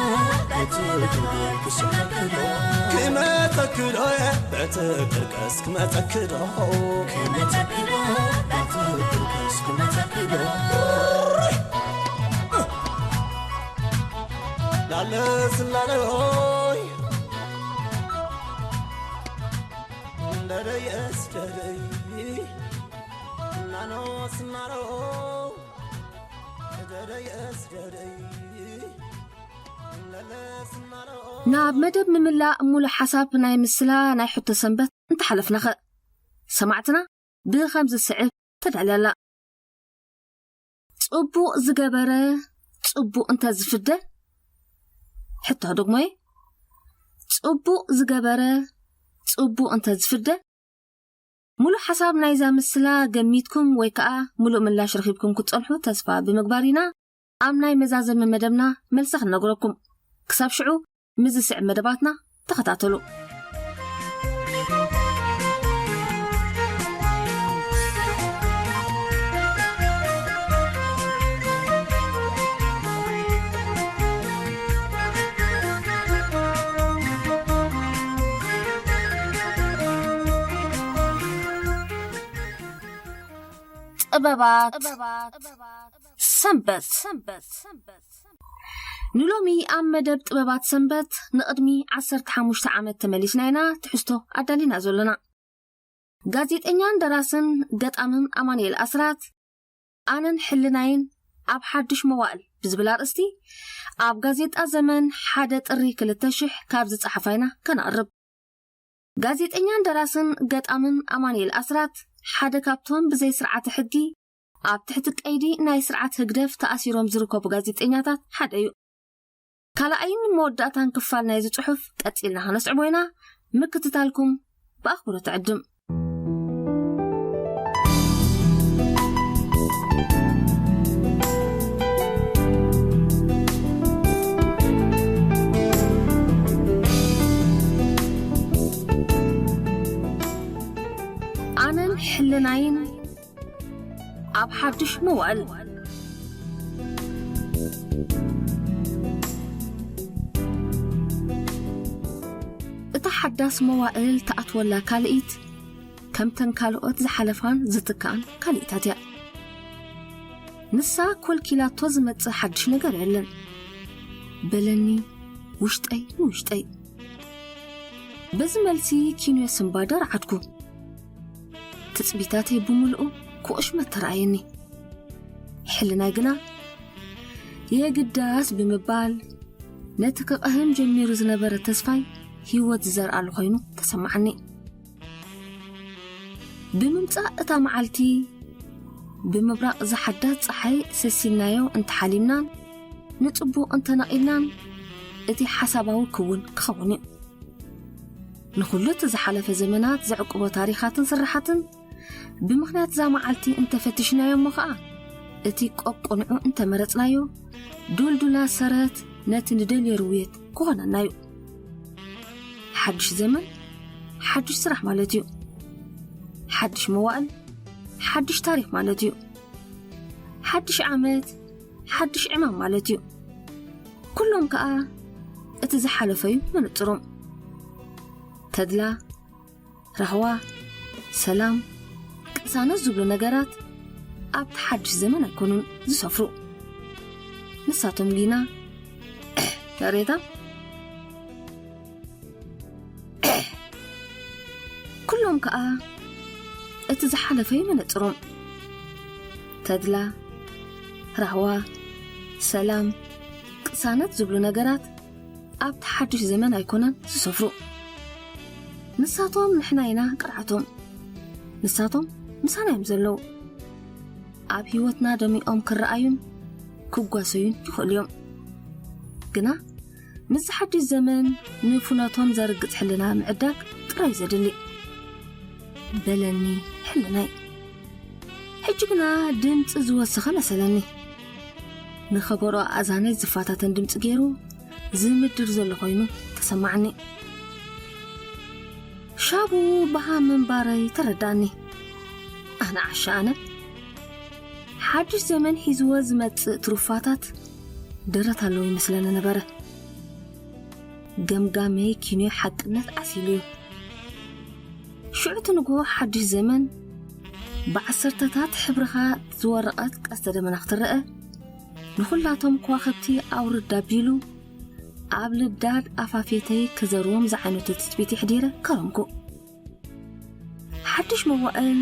በቲ ደጎል ክስዕመክዶ ክመፀክዶ በቲ ቅርቀስ ክመፀክዶ ክመፀክዶ በቲ ቅርቀስ ክመፀክዶ ላለስላለይ እንደደየስ ደደይ እናኖስ እናኖ ደደየስ ደደይ ለለስ እናኖ ናብ መደብ ምምላእ ሙሉእ ሓሳብ ናይ ምስላ ናይ ሕቶ ሰንበት እንተሓለፍናኸ ሰማዕትና ብኸምዚ ዝስዕብ ተዳልያ ኣላ። ጽቡቕ ዝገበረ ጽቡቕ እንተ ዝፍደ፣ ሕቶ ክደግሞ እየ። ጽቡቕ ዝገበረ ጽቡቕ እንተ ዝፍደ፣ ሙሉእ ሓሳብ ናይዛ ምስላ ገሚትኩም ወይ ከኣ ሙሉእ ምላሽ ረኺብኩም ክትጸንሑ ተስፋ ብምግባር ኢና ኣብ ናይ መዛዘሚ መደብና መልሲ ክንነግረኩም። ክሳብ ሽዑ ምስ ዝስዕብ መደባትና ተኸታተሉ። ጥበባት ሰንበት። ንሎሚ ኣብ መደብ ጥበባት ሰንበት ንቕድሚ ዓሰርተ ሓሙሽተ ዓመት ተመሊስና ኢና ትሕዝቶ ኣዳሊና ዘሎና። ጋዜጠኛን ደራስን ገጣምን ኣማኑኤል ኣስራት ኣነን ሕልናይን ኣብ ሓድሽ መዋእል ብዝብል ኣርእስቲ ኣብ ጋዜጣ ዘመን ሓደ ጥሪ ክልተ ሽሕ ካብ ዝጸሓፋ ኢና ከነቕርብ። ጋዜጠኛን ደራስን ገጣምን ኣማኑኤል ኣስራት ሓደ ካብቶም ብዘይ ስርዓተ ሕጊ ኣብ ትሕቲ ቀይዲ ናይ ስርዓት ህግደፍ ተኣሲሮም ዝርከቡ ጋዜጠኛታት ሓደ እዩ። ካልኣይን መወዳእታን ክፋል ናይዚ ጽሑፍ ቀጺልና ከነስዕቦ ኢና። ምክትታልኩም ብኣኽብሮት እዕድም። ኣነን ሕልናይን ኣብ ሓድሽ መዋእል። እታ ሓዳስ መዋእል ትኣትወላ ካልኢት ከምተን ካልኦት ዝሓለፋን ዝትክኣን ካልኢታት እያ። ንሳ ኮልኪላቶ ዝመጽእ ሓድሽ ነገር የለን። በለኒ ውሽጠይ ንውሽጠይ። በዚ መልሲ ኪንዮ ስምባደ ረዓድኩ። ትጽቢታተይ ብምልኡ ክቑሽመት ተራእየኒ። ሕልናይ ግና የግዳስ ብምባል ነቲ ክቐህም ጀሚሩ ዝነበረ ተስፋይ ህይወት ዝዘርኣሉ ኮይኑ ተሰማዓኒ። ብምምጻእ እታ መዓልቲ ብምብራቕ ዝሓዳት ጸሓይ ሰሲንናዮ እንተሓሊምናን ንጽቡቕ እንተነቒልናን እቲ ሓሳባዊ ክውን ክኸውን እዩ። ንኹሉ እቲ ዝሓለፈ ዘመናት ዘዕቁቦ ታሪኻትን ስርሓትን ብምኽንያት እዛ መዓልቲ እንተፈቲሽናዮ እሞ ኸኣ እቲ ቆቆንዑ እንተመረጽናዮ ዱልዱላ ሰረት ነቲ ንደልዮ ርውየት ክኾነና እዩ። ሓድሽ ዘመን ሓድሽ ስራሕ ማለት እዩ። ሓድሽ መዋእል ሓድሽ ታሪኽ ማለት እዩ። ሓድሽ ዓመት ሓድሽ ዕማም ማለት እዩ። ኩሎም ከኣ እቲ ዝሓለፈ እዩ መነጽሮም። ተድላ፣ ራህዋ፣ ሰላም፣ ቅሳነት ዝብሉ ነገራት ኣብቲ ሓድሽ ዘመን ኣይኮኑን ዝሰፍሩ። ንሳቶም ግና ሬታ ኩሎም ከኣ እቲ ዝሓለፈ እዩ መነጽሮም። ተድላ፣ ራህዋ፣ ሰላም፣ ቅሳነት ዝብሉ ነገራት ኣብቲ ሓድሽ ዘመን ኣይኮነን ዝሰፍሩ። ንሳቶም ንሕና ኢና ቅርዓቶም። ንሳቶም ምሳና እዮም ዘለዉ። ኣብ ህይወትና ደሚቖም ክረኣዩን ክጓሰዩን ይኽእሉ እዮም። ግና ምስ ሓድሽ ዘመን ንፍኖቶም ዘርግጽ ሕልና ምዕዳግ ጥራይ ዘድሊ። በለኒ ሕልናይ። ሕጂ ግና ድምጺ ዝወሰኸ መሰለኒ። ንኸበሮ ኣእዛነይ ዝፈታተን ድምጺ ገይሩ ዝምድር ዘሎ ኮይኑ ተሰማዓኒ። ሻቡ ብሃም ምንባረይ ተረዳኒ። ኣነ ዓሻ ኣነ። ሓድሽ ዘመን ሒዝዎ ዝመጽእ ትሩፋታት ደረት ኣለዎ ይመስለኒ ነበረ። ገምጋመይ ኪኖ ሓቅነት ዓሲሉ እዩ። ሽዑ እቲ ንግሆ ሓድሽ ዘመን ብዓሰርተታት ሕብርኻ ዝወረቐት ቀስተ ደመና ክትረአ፣ ንኹላቶም ከዋኽብቲ ኣውርድ ኣቢሉ፣ ኣብ ልዳድ ኣፋፌተይ ክዘርዎም ዝዓይነቱ ትጽቢት የሕዲረ ከረምኩ። ሓድሽ መዋእል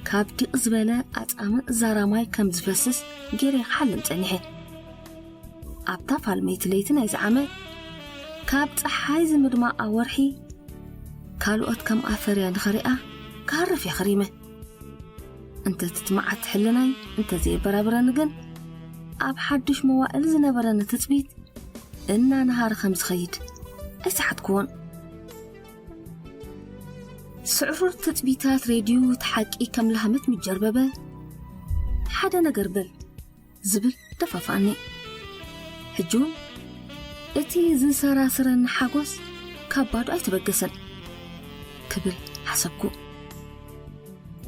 ካብ ዲቕ ዝበለ ኣጻምእ ዛራማይ ከም ዝፈስስ ገይረ ክሓልም ጸኒሐ። ኣብታ ፋልመይቲ ለይቲ ናይዚ ዓመት፣ ካብ ጸሓይ ዝምድማቕ ኣወርሒ፣ ካልኦት ከም ኣፈርያ ንኸሪኣ ክሃርፍ እየ ኸሪመ። እንተ እቲ መዓት ሕልናይ እንተ ዘየበራብረኒ ግን፣ ኣብ ሓድሽ መዋእል ዝነበረኒ ትጽቢት እናነሃረ ከም ዝኸይድ ኣይሰሓትኩዎን። ስዕሩር ትጽቢታት ሬድዮ እቲ ሓቂ ከም ላህመት ምጀርበበ፣ ሓደ ነገር በል ዝብል ደፋፍኣኒ። ሕጂ እውን እቲ ዝሰራስረኒ ሓጎስ ካብ ባዶ ኣይተበገሰን ክብል ሓሰብኩ።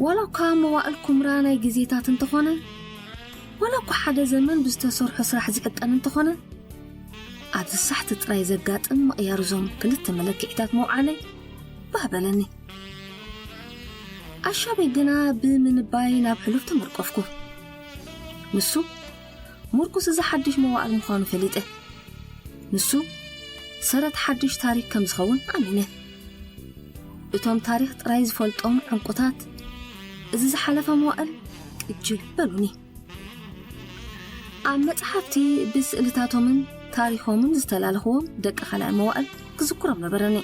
ዋላ እኳ መዋእል ኩምራ ናይ ግዜታት እንተኾነ፣ ዋላ እኳ ሓደ ዘመን ብዝተሰርሖ ስራሕ ዝዕቀን እንተኾነ፣ ኣብዚ ሳሕቲ ጥራይ ዘጋጥም ምቕያር እዞም ክልተ መለክዒታት ምውዓለይ ባህ በለኒ። ኣሻበይ ግና ብምንባይ ናብ ሕሉፍ ተመርቆፍኩ። ንሱ ምርኩስ እዚ ሓድሽ መዋእል ምዃኑ ፈሊጠ። ንሱ ሰረት ሓድሽ ታሪኽ ከም ዝኸውን ኣሚነ። እቶም ታሪኽ ጥራይ ዝፈልጦም ዕንቁታት እዚ ዝሓለፈ መዋእል ቅጅል በሉኒ። ኣብ መጽሓፍቲ ብስእልታቶምን ታሪኾምን ዝተላለኽዎም ደቂ ካልኣይ መዋእል ክዝክሮም ነበረኒ።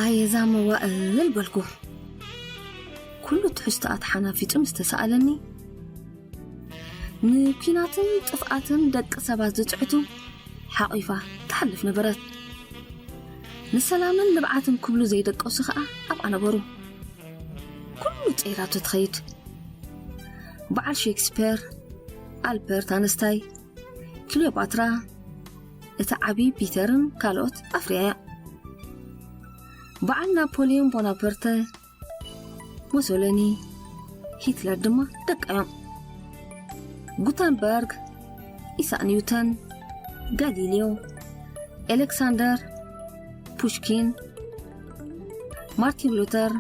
ኣየዛ መዋእል በልኩ። ኩሉ ትሕዝቶኣ ተሓናፊጹ ምስ ተሳእለኒ፣ ንኲናትን ጥፍኣትን ደቂ ሰባት ዝጽዕቱ ሓቒፋ ትሓልፍ ነበረት። ንሰላምን ልብዓትን ክብሉ ዘይደቀሱ ኸኣ ኣብኣ ነበሩ። ኩሉ ጸይራቶ ትኸይድ። በዓል ሼክስፔር፣ ኣልበርት ኣነስታይ፣ ክሊዮፓትራ፣ እቲ ዓቢ ፒተርን ካልኦት ኣፍርያያ። በዓል ናፖሊዮን ቦናፐርተ፣ ሞሶሎኒ፣ ሂትለር ድማ ደቃ እዮም። ጉተንበርግ፣ ኢሳቅ ኒውተን፣ ጋሊሌዮ፣ ኤሌክሳንደር፣ ፑሽኪን፣ ማርቲን ሉተር፣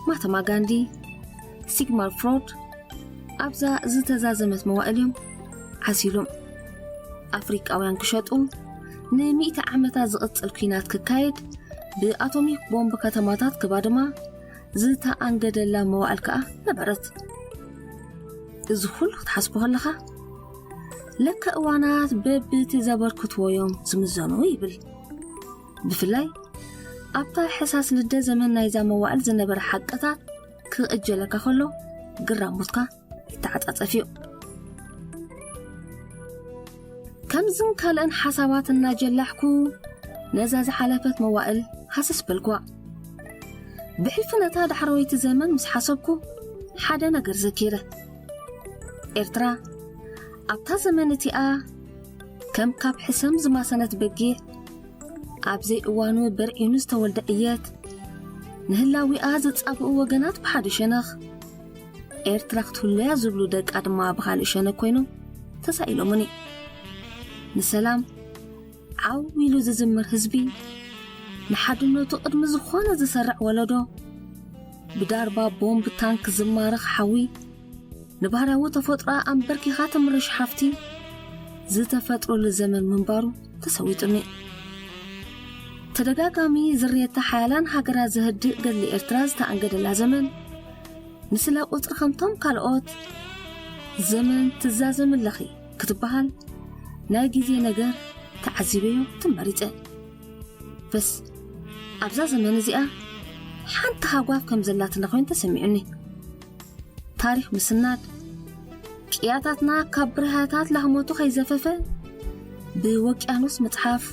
ማህተማ ጋንዲ፣ ሲግማር ፍሮድ ኣብዛ ዝተዛዘመት መዋእል እዮም ዓሲሎም። ኣፍሪቃውያን ክሸጡ፣ ንሚእቲ ዓመታት ዝቕጽል ኲናት ክካየድ፣ ብኣቶሚክ ቦምብ ከተማታት ክባድማ ዝተኣንገደላ መዋእል ከኣ ነበረት። እዚ ኩሉ ክትሓስቦ ከለኻ፣ ለከ እዋናት በብቲ ዘበርክትዎ እዮም ዝምዘኑ ይብል። ብፍላይ ኣብታ ሕሳስ ልደ ዘመን ናይዛ መዋዕል ዝነበረ ሓቅታት ክእጀለካ ከሎ፣ ግራሞትካ ይተዓጻጸፍ እዩ። ከምዝን ካልእን ሓሳባት እናጀላሕኩ፣ ነዛ ዝሓለፈት መዋእል ሃሰስ በልኩዋ። ብሕልፊ ነታ ዳሕረወይቲ ዘመን ምስ ሓሰብኩ፣ ሓደ ነገር ዘኪረ። ኤርትራ ኣብታ ዘመን እቲኣ፣ ከም ካብ ሕሰም ዝማሰነት በጊዕ፣ ኣብ ዘይእዋኑ በርዒኑ ዝተወልደ ዕየት፣ ንህላዊኣ ዘጻብኡ ወገናት ብሓደ ሸነኽ፣ ኤርትራ ክትህሉያ ዝብሉ ደቃ ድማ ብኻልእ ሸነኽ ኮይኖም ተሳኢሎምኒ። ንሰላም ዓው ኢሉ ዝዝምር ህዝቢ፣ ንሓድነቱ ቅድሚ ዝኾነ ዝሰርዕ ወለዶ፣ ብዳርባ ቦምብ ታንክ ዝማረኽ ሓዊ፣ ንባህርያዊ ተፈጥሮኣ ኣንበርኪኻ ትምርሽ ሓፍቲ ዝተፈጥረሉ ዘመን ምንባሩ ተሰዊጡኒ። ተደጋጋሚ ዝርየታ ሓያላን ሃገራት ዘህድእ ገድሊ ኤርትራ ዝተኣንገደላ ዘመን፣ ንስለ ቁጽሪ ከምቶም ካልኦት ዘመን ትዛዘም ኣለኺ ክትበሃል፣ ናይ ግዜ ነገር ተዓዚበዮ ትመሪጸ። በስ ኣብዛ ዘመን እዚኣ ሓንቲ ሃጓፍ ከም ዘላትና ኮይኑ ተሰሚዑኒ። ታሪኽ ምስናድ፣ ቅያታትና ካብ ብርሃታት ላህሞቱ ከይዘፈፈ ብወቅያኖስ ምጽሓፍ፣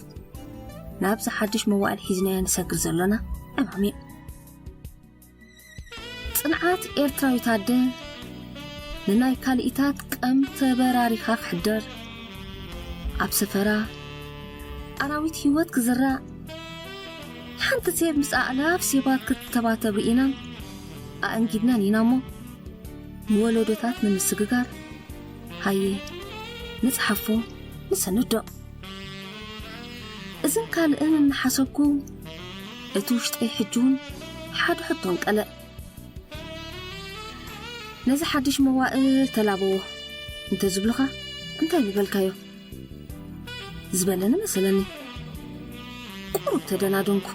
ናብዚ ሓድሽ መዋእል ሒዝናዮ ንሰግር ዘሎና ዕማም እዩ። ጽንዓት ኤርትራዊት ኣደ ንናይ ካልኢታት ቀም ተበራሪኻ ክሕደር፣ ኣብ ሰፈራ ኣራዊት ህይወት ክዝራእ፣ ሓንቲ ሴፍ ምስ ኣእላፍ ሴባት ክትተባተብ ርኢናን ኣእንጊድናን ኢና እሞ፣ ንወለዶታት ንምስግጋር፣ ሃየ ንጽሓፎ፣ ንሰንዶ። እዝን ካልእን እናሓሰብኩ፣ እቲ ውሽጠይ ሕጂ እውን ሓደ ሕቶ ኣንቀለ። ነዚ ሓድሽ መዋእል ተላበዎ እንተ ዝብሉኻ፣ እንታይ ምበልካዮ? ዝበለኒ መሰለኒ። ቁሩብ ተደናደንኩ።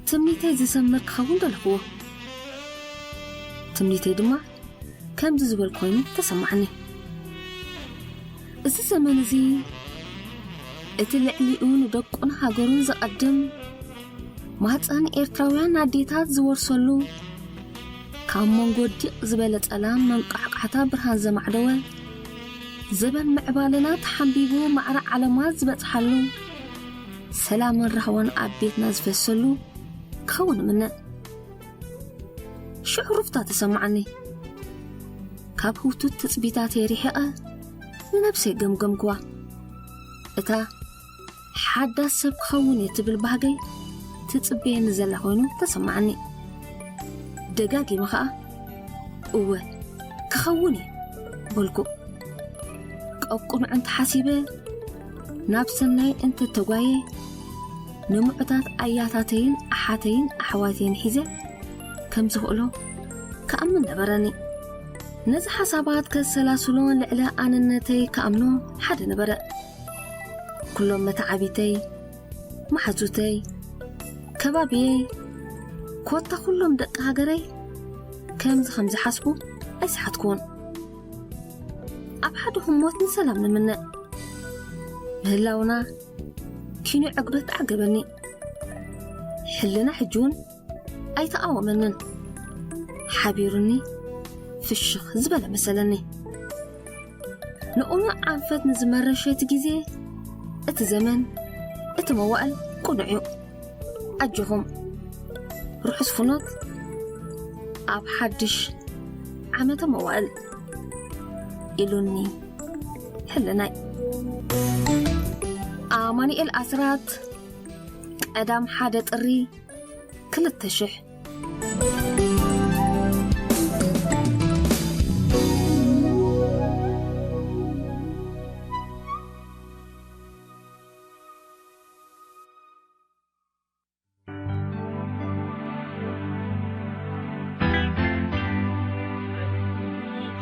ትምኒተይ ዝሰምር ክኸውን ደለኽዎ። ትምኒተይ ድማ ከምዚ ዝበል ኮይኑ ተሰማዕኒ። እዚ ዘመን እዚ፣ እቲ ልዕሊኡ ንደቁን ሃገሩን ዘቐድም፣ ማህፀን ኤርትራውያን ኣዴታት ዝወርሰሉ፣ ካብ መንጎ ዲቕ ዝበለ ጸላም መንቋሕቋሕታ ብርሃን ዘማዕደወ፣ ዘበን ምዕባለና ተሓንቢቡ ማዕረ ዓለማት ዝበጽሓሉ፣ ሰላምን ራህዋን ኣብ ቤትና ዝፈሰሉ ክኸውን እምነ። ሽዑ ሩፍታ ተሰማዓኒ። ካብ ህውቱት ትጽቢታተይ ርሒቐ ንነብሰይ ገምገምክዋ። እታ ሓዳስ ሰብ ክኸውን እየ ትብል ባህገይ ትጽበየኒ ዘላ ኮይኑ ተሰማዓኒ። ደጋጊመ ኸኣ፣ "እወ፣ ክኸውን እየ" በልኩ። ቀቁንዑ እንተሓሲበ፣ ናብ ሰናይ እንተተጓየ፣ ንምዑታት ኣያታተይን ኣሓተይን ኣሕዋተይን ሒዘ ከም ዝኽእሎ ክኣምን ነበረኒ። ነዚ ሓሳባት ከሰላስሎ ልዕሊ ኣነነተይ ክኣምኖ ሓደ ነበረ። ኩሎም መተዓቢተይ፣ መሓዙተይ፣ ከባቢየይ፣ ኮታ ኩሎም ደቂ ሃገረይ ከምዚ ከም ዝሓስቡ ኣይሰሓትኩዎን። ኣብ ሓደ ህሞት ንሰላም ንምነ። ምህላውና ኪኖ ዕግበት ዓገበኒ። ሕልና ሕጂ እውን ኣይተቓወመንን። ሓቢሩኒ ፍሽኽ ዝበለ መሰለኒ። ንቕኑዕ ኣንፈት ንዝመረሸ እቲ ግዜ፣ እቲ ዘመን፣ እቲ መዋእል ቅኑዕ እዩ። ኣጆኹም፣ ርሑስ ፍኖት ኣብ ሓድሽ ዓመተ መዋእል ኢሉኒ ሕልናይ። ኣማኑኤል ኣስራት፣ ቀዳም ሓደ ጥሪ ክልተ ሽሕ።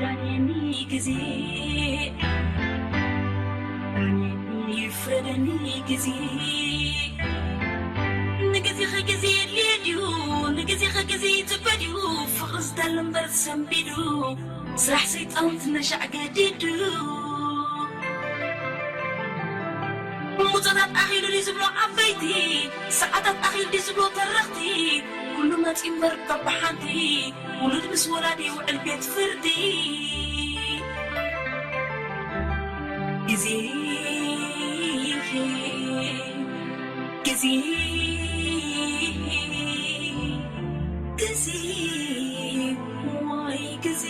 ዳኔኒ ግዜ፣ ዳኔኒ ይፍረደኒ ግዜ። ንግዜኸ ግዜ የድልዮ ድዩ? ንግዜኸ ግዜ ይጽበ ድዩ? ፍቕሪ ዝደሊ እምበር ሰንቢዱ። ስራሕ ሰይጣን ትነሻዕ ገዲዱ። ሙፀታት ኣኺሉ ድዩ ዝብሎ ዓበይቲ፣ ሰዓታት ኣኺሉ ድዩ ዝብሎ ተረኽቲ፣ ኩሉ መፂ እምበር ካብ ብሓንቲ፣ ውሉድ ምስ ወላዲ ይውዕል ቤት ፍርዲ። ግዜ፣ ግዜ፣ ግዜ፣ ዋይ ግዜ።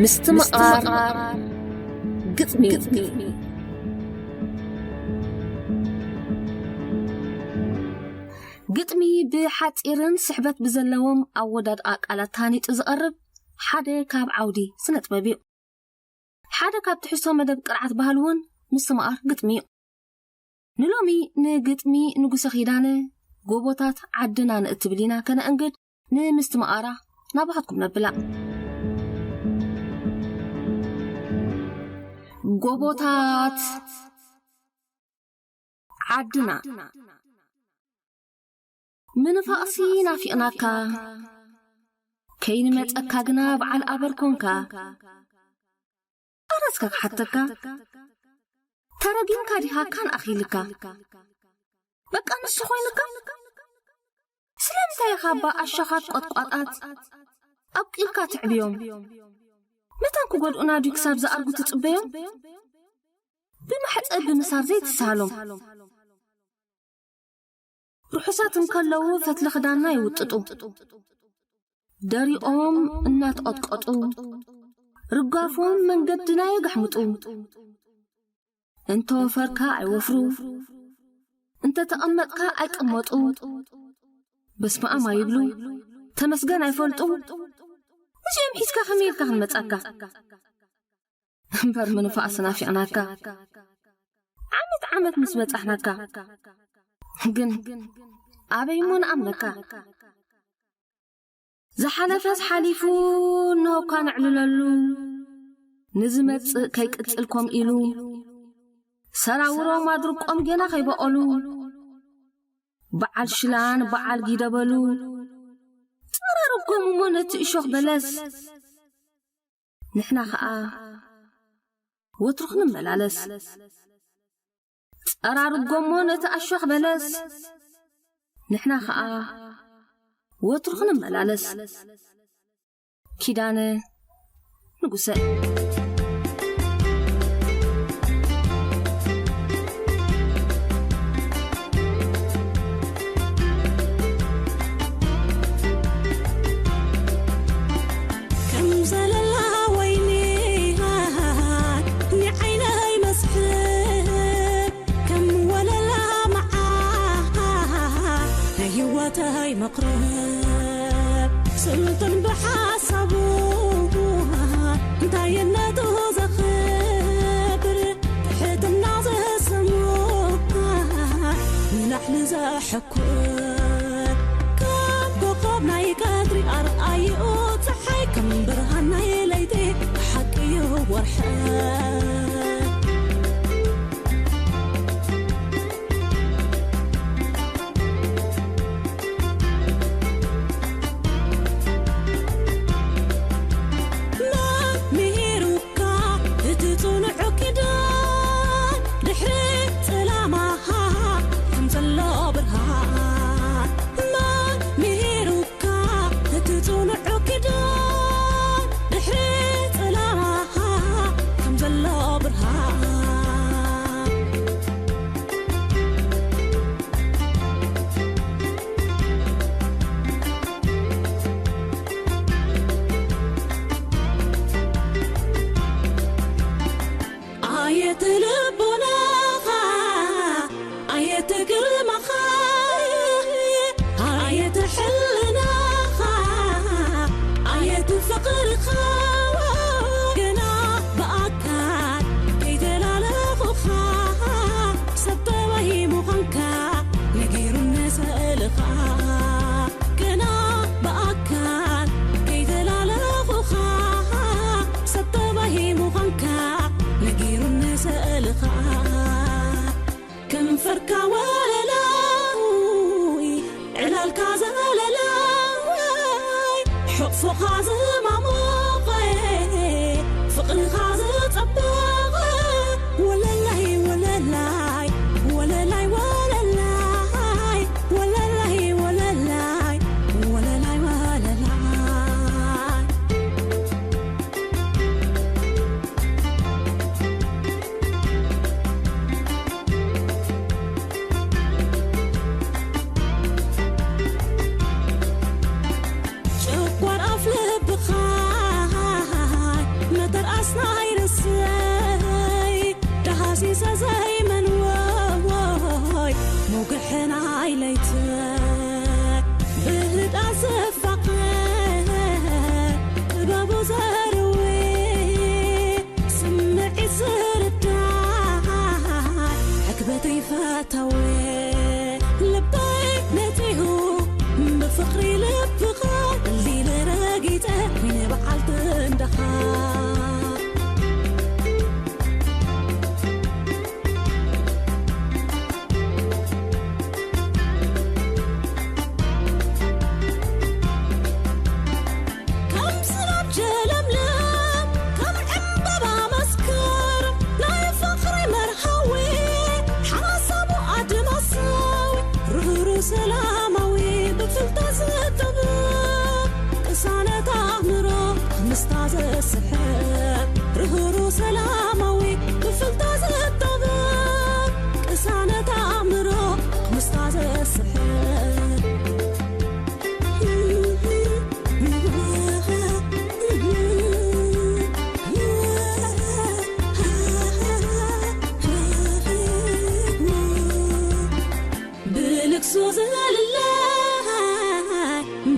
ምስትምቓር ግጥሚ። ግጥሚ ብሓጺርን ስሕበት ብዘለዎም ኣወዳድኣ ቃላት ተሃኒጹ ዝቐርብ ሓደ ካብ ዓውዲ ስነ ጥበብ እዩ። ሓደ ካብ ትሕዝቶ መደብ ቅርዓት ባህሊ እውን ምስትምቓር ግጥሚ እዩ። ንሎሚ ንግጥሚ ንጉሰ ኪዳነ ጎቦታት ዓድና ንእትብል ኢና ከነእንግድ ንምስትምቓራ ናባኻትኩም ነብላ። ጎቦታት ዓድና። ምንፋቕሲ ናፊቕናካ፣ ከይንመጸካ ግና በዓል ኣበር ኮንካ። ኣረ እስከ ክሓተካ፣ ተረጊምካ ዲኻ ካን ኣኺልካ? በቃ ንሱ ኮይኑካ? ስለምንታይ ኢኻ እባ ኣሻኻት ቆጥቋጣት ኣብቂልካ ትዕብዮም? መታን ክጎድኡና ድዩ ክሳብ ዝኣርጉ ትጽበዮም? ብማሕጸ ብምሳር ዘይትሳሎም። ርሑሳት እንከለዉ ፈትሊ ክዳንና ይውጥጡ። ደሪቖም እናተቐጥቀጡ፣ ርጋፎም መንገድና የጋሕምጡ። እንተወፈርካ ኣይወፍሩ፣ እንተተቐመጥካ ኣይቀመጡ፣ በስመኣም ኣይብሉ፣ ተመስገን ኣይፈልጡ። እዚኦም ሒዝካ ከመይ ኢልካ ክንመጻካ? እምበር ምንፋቕሲ ናፊቕናካ፣ ዓመት ዓመት ምስ በጻሕናካ። ግን ኣበይ እሞ ንኣምነካ? ዝሓለፈስ ሓሊፉ፣ እንሆ እኳ ነዕልለሉ፣ ንዝመጽእ ከይቅጽል ኮም ኢሉ፣ ሰራውሮም ኣድርቆም ጌና ከይበቐሉ፣ በዓል ሽላን በዓል ጊደበሉ፣ ጸራርጎም እሞ ነቲ እሾኽ በለስ። ንሕና ኸኣ ወትሩ ክንመላለስ። ጸራርጎሞ ነቲ ኣሾኽ በለስ፣ ንሕና ኸኣ ወትሩ ክንመላለስ። ኪዳነ ንጉሰ። ከም ዘለላ ወይኒ ንዓይነይ መስሕብ፣ ከም ወለላ መዓር ናይ ህይወተይ መቕርብ። ስልጡን ብሓሳቡ እንታይነቱ ዘኽብር፣ ትሕትና ዝስሙ ንላዕሊ ዘሐ ኩር። ከም ኮኾብ ናይ ቀትሪ ኣርኣይኡ ጸሓይ፣ ከም ብርሃን ናይ ለይቲ ሓቂ እዩ ወርሒ። መን ምሂሩ እቲ ጽኑዕ ኪዳን ድሕሪ ጽላማ ከም ዘሎ ብርሃን። መን ምሂሩካ እቲ ጽኑዕ ኪዳን ድሕሪ ጽላማ ከም ዘሎ ውግሕናይ ለይቲ ብህዳ ዘፋቐ ጥበቡ ዘርዌ ስምዒት ዝርዳ ሕክበተይ ፈታወ ልበይ ነቲሁ ብፍቕሪ ልብኻ እሊለ ረጊጸ ኮይነ በዓልቲ እንዳኻ ከም ዝናብ ጀለምለም ከም ዕምበባ መስከረም ናይ ፍቕሪ መርሃዊ ሓሳቡ ኣድማሳዊ ርህሩ ሰላማዊ ብፍልጠት ዝጥብብ ቅሳነት ኣእምሮ ምስታ ዘስሕብ ርህሩ ሰላማዊ ብፍልጠት ዝጥብብ ቅሳነት ኣእምሮ ምስታ ዘስሕብ ብልግሱ ዘልለይ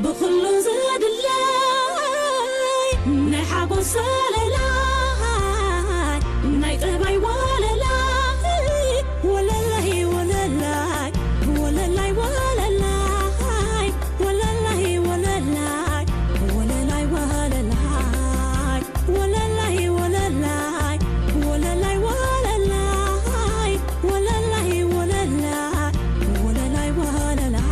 ብኹሉ ዘድለይ ናይ ሓጎስ ዘለላይ ናይ ጠባይ ወለላይ ወለላይ ወለላይ ወለላይ ወለላይ ወለላይ ወለላይ ወለላይ ወለላይ ወለላይ ወለላይ ወለላይ ወለላይ ወለላይ ወለላይ ወለላይ ወለላይ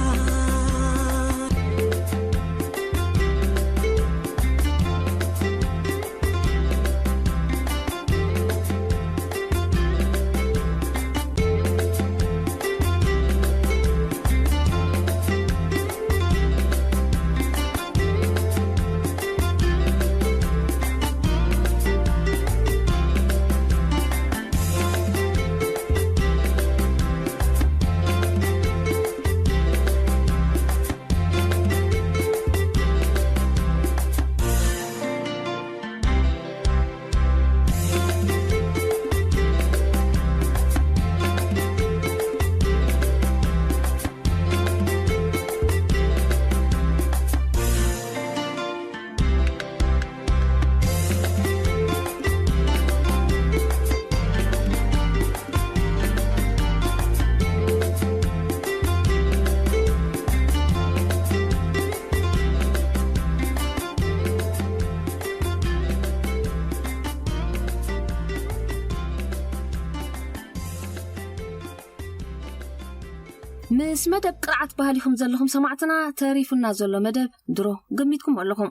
ምስ መደብ ቅርዓት ባህሊኹም ዘለኹም ሰማዕትና ተሪፉና ዘሎ መደብ ድሮ ገሚትኩም ኣለኹም።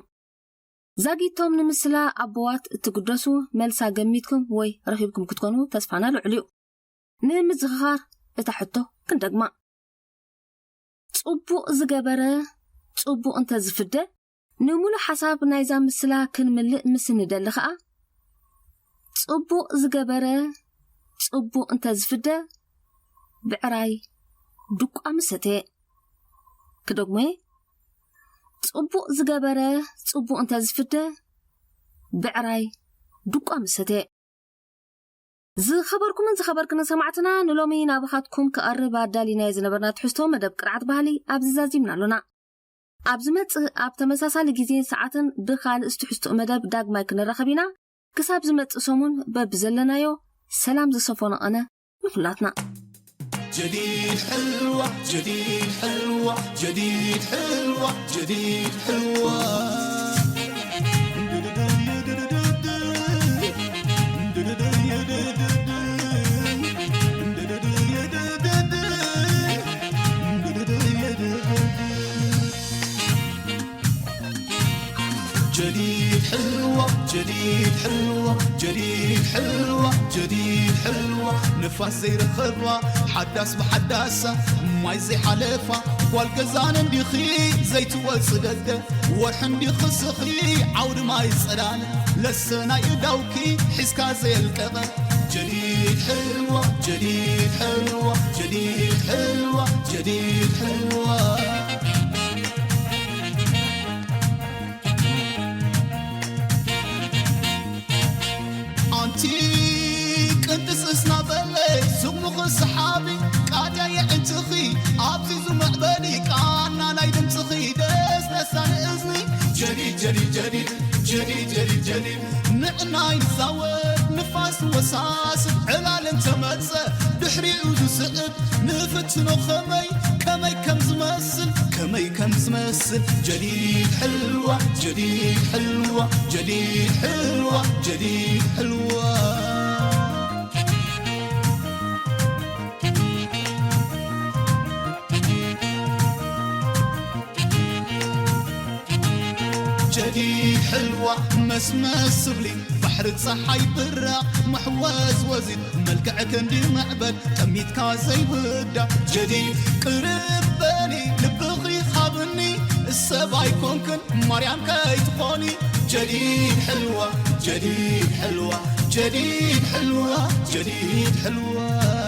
ዛጊቶም ንምስላ ኣቦዋት እትግደሱ መልሳ ገሚትኩም ወይ ረኺብኩም ክትኮኑ ተስፋና ልዑል እዩ። ንምዝኽኻር እታ ሕቶ ክንደግማ። ጽቡቕ ዝገበረ ጽቡቕ እንተ ዝፍደ፣ ንምሉእ ሓሳብ ናይዛ ምስላ ክንምልእ ምስ እንደሊ ኸኣ፣ ጽቡቕ ዝገበረ ጽቡቕ እንተ ዝፍደ፣ ብዕራይ ዱቋ ምሰተ። ክደግሞ'የ፣ ጽቡቕ ዝገበረ ጽቡቕ እንተ ዝፍደ፣ ብዕራይ ዱቋ ምሰተ። ዝኸበርኩምን ዝኸበርክንን ሰማዕትና፣ ንሎሚ ናባኻትኩም ክቐርብ ኣዳሊናዮ ዝነበርና ትሕዝቶ መደብ ቅርዓት ባህሊ ኣብዚ ዛዚምና ኣሎና። ኣብ ዝመጽእ ኣብ ተመሳሳሊ ግዜን ሰዓትን ብኻልእ ዝትሕዝትኡ መደብ ዳግማይ ክንራኸብ ኢና። ክሳብ ዝመጽእ ሰሙን በብዘለናዮ ሰላም ዝሰፈኖ ቐነ ንኹላትና። جديد حلوة، جديد حلوة، جديد حلوة، جديد حلوة. جديد حلوة، جديد حلوة، جديد حلوة، جديد حلوة. ንፋስ ዘይረኸባ ሓዳስ ብሓዳሳ ማይ ዘይሓለፋ ጓል ገዛን እንዲኺ ዘይትወጽእ ደገ ወርሒ እንዲኽስኺ ዓውዲ ማይ ጸዳለ ለሰናይ እዳውኪ ሒዝካ ዘየልቀቐ جديد حلوة، جديد حلوة، جديد حلوة، جديد حلوة. ኣንቲ ቅንጥስስ ናበለ ሱቕ ምኽስ ሰሓቢ ቃድያ የዕንትኺ جديد جديد جديد جديد نعنا يتزاوج نفاس وساس علال انت متزه دحري وزسقد نفتنو خمي كمي كم زمسل كمي كم زمسل جديد حلوة جديد حلوة جديد حلوة جديد حلوة جديد حلوة مسمس بلي بحر تصحي برا محواز وزيد ملكعك اندي معبد تميت كازي ودا جديد قربني لبغي خابني السبع يكونكن مريم كي تخوني جديد حلوة جديد حلوة جديد حلوة جديد حلوة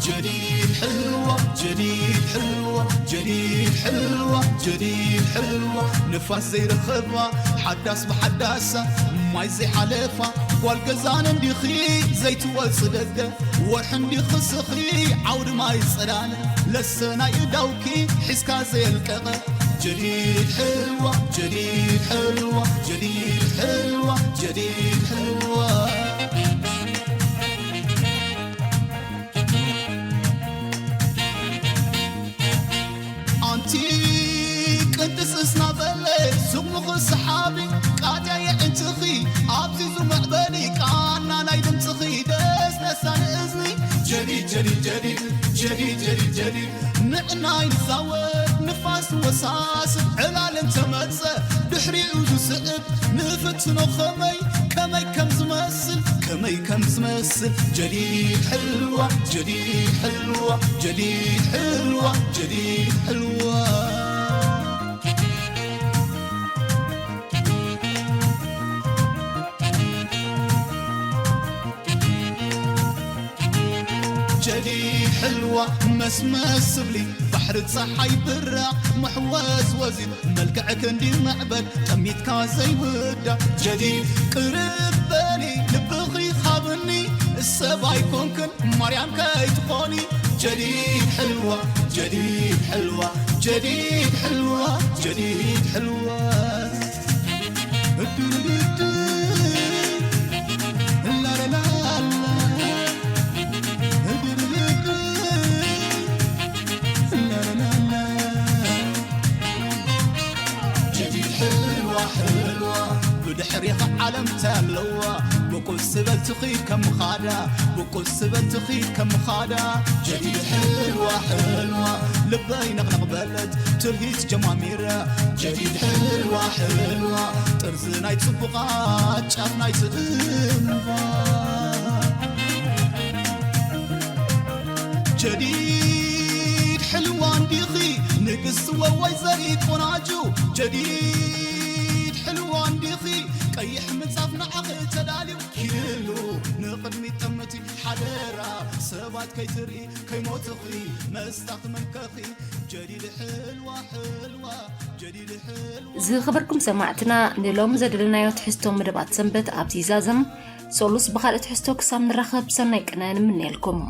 جديد حلوة جديد حلوة جديد حلوة جديد حلوة نفاس زي رخبة حداس بحداسة ماي زي حلفة والقزان انديخي زي توال صدقة ورح انديخ سخي عود ماي صلالة لسنا يدوكي حسكا زي الكغة جديد حلوة جديد حلوة جديد حلوة جديد حلوة ኣንቲ ቅንጥስስና በለ ሱቕ ምኽስ ሰሓቢ ቃትያ የዕንትኺ ኣብዚዙ መዕበሊ ቃና ናይ ድምፅኺ ደስ ደሳ ንእዝኒ ጀዲድ ጀዲድ ጀዲድ ጀዲድ ጀዲድ ጀዲድ ንዕናይ ንዛወር ንፋስ ወሳስ ዕላል እንተመፀ ድሕሪኡ ዝስዕብ ንፍትኖ ኸመይ ከመይ ከም ዝመስል ከመይ ከም ዝመስል ጀዲድ ሕልዋ ጀዲድ ሕልዋ ጀዲድ ሕልዋ ጀዲድ ሕልዋ ጀዲድ ሕልዋ መስመስ ብሊ ባሕሪ ጸሓይ ብራቕ ምሕወዝ ወዚድ መልክዕ ክንዲ ምዕበድ ጠሚትካ ዘይውዳ ጀዲድ ቅርብ በሊ ልብኺ ሃብኒ ሰብ ኣይኮንክን ማርያም ከይትኾኒ ጀዲድ ሕልዋ ጀዲድ ሕልዋ ጀዲድ ሕልዋ ጀዲድ ሕልዋ ብድሕሪኻ ዓለም ተለዋ ብቁስ ዝበልትኺ ከም ኻዳ ብቁስ ዝበልትኺ ከም ኻዳ ጀዲድ ሕልዋ ሕልዋ ልበይ ነቕነቕ በለት ትርሂት ጀማሚረ ጀዲድ ሕልዋ ሕልዋ ጥርዚ ናይ ጽቡቓት ጫፍ ናይ ዝእምባ ጀዲድ ሕልዋ እንዲኺ ንግስቲ ወወይ ዘሪት ቆናጁ ጀዲድ ሕልዋ እንዲኺ ቀይሕ ምንጻፍ ንዓኺ ተዳልዩ ኪድሉ ንቕድሚት ጠምቲ ሓደራ ሰባት ከይትርኢ ከይሞትኺ መስጣት መንከኺ ጀዲድ ሕልዋ ሕልዋ ጀዲድ ሕልዋ ዝኸበርኩም ሰማዕትና ንሎም ዘደለናዮ ትሕዝቶ መደባት ሰንበት ኣብዚ ዛዘም ሶሉስ ብኻልእ ትሕዝቶ ክሳብ ንራኸብ ሰናይ ቅነ ንምነየልኩም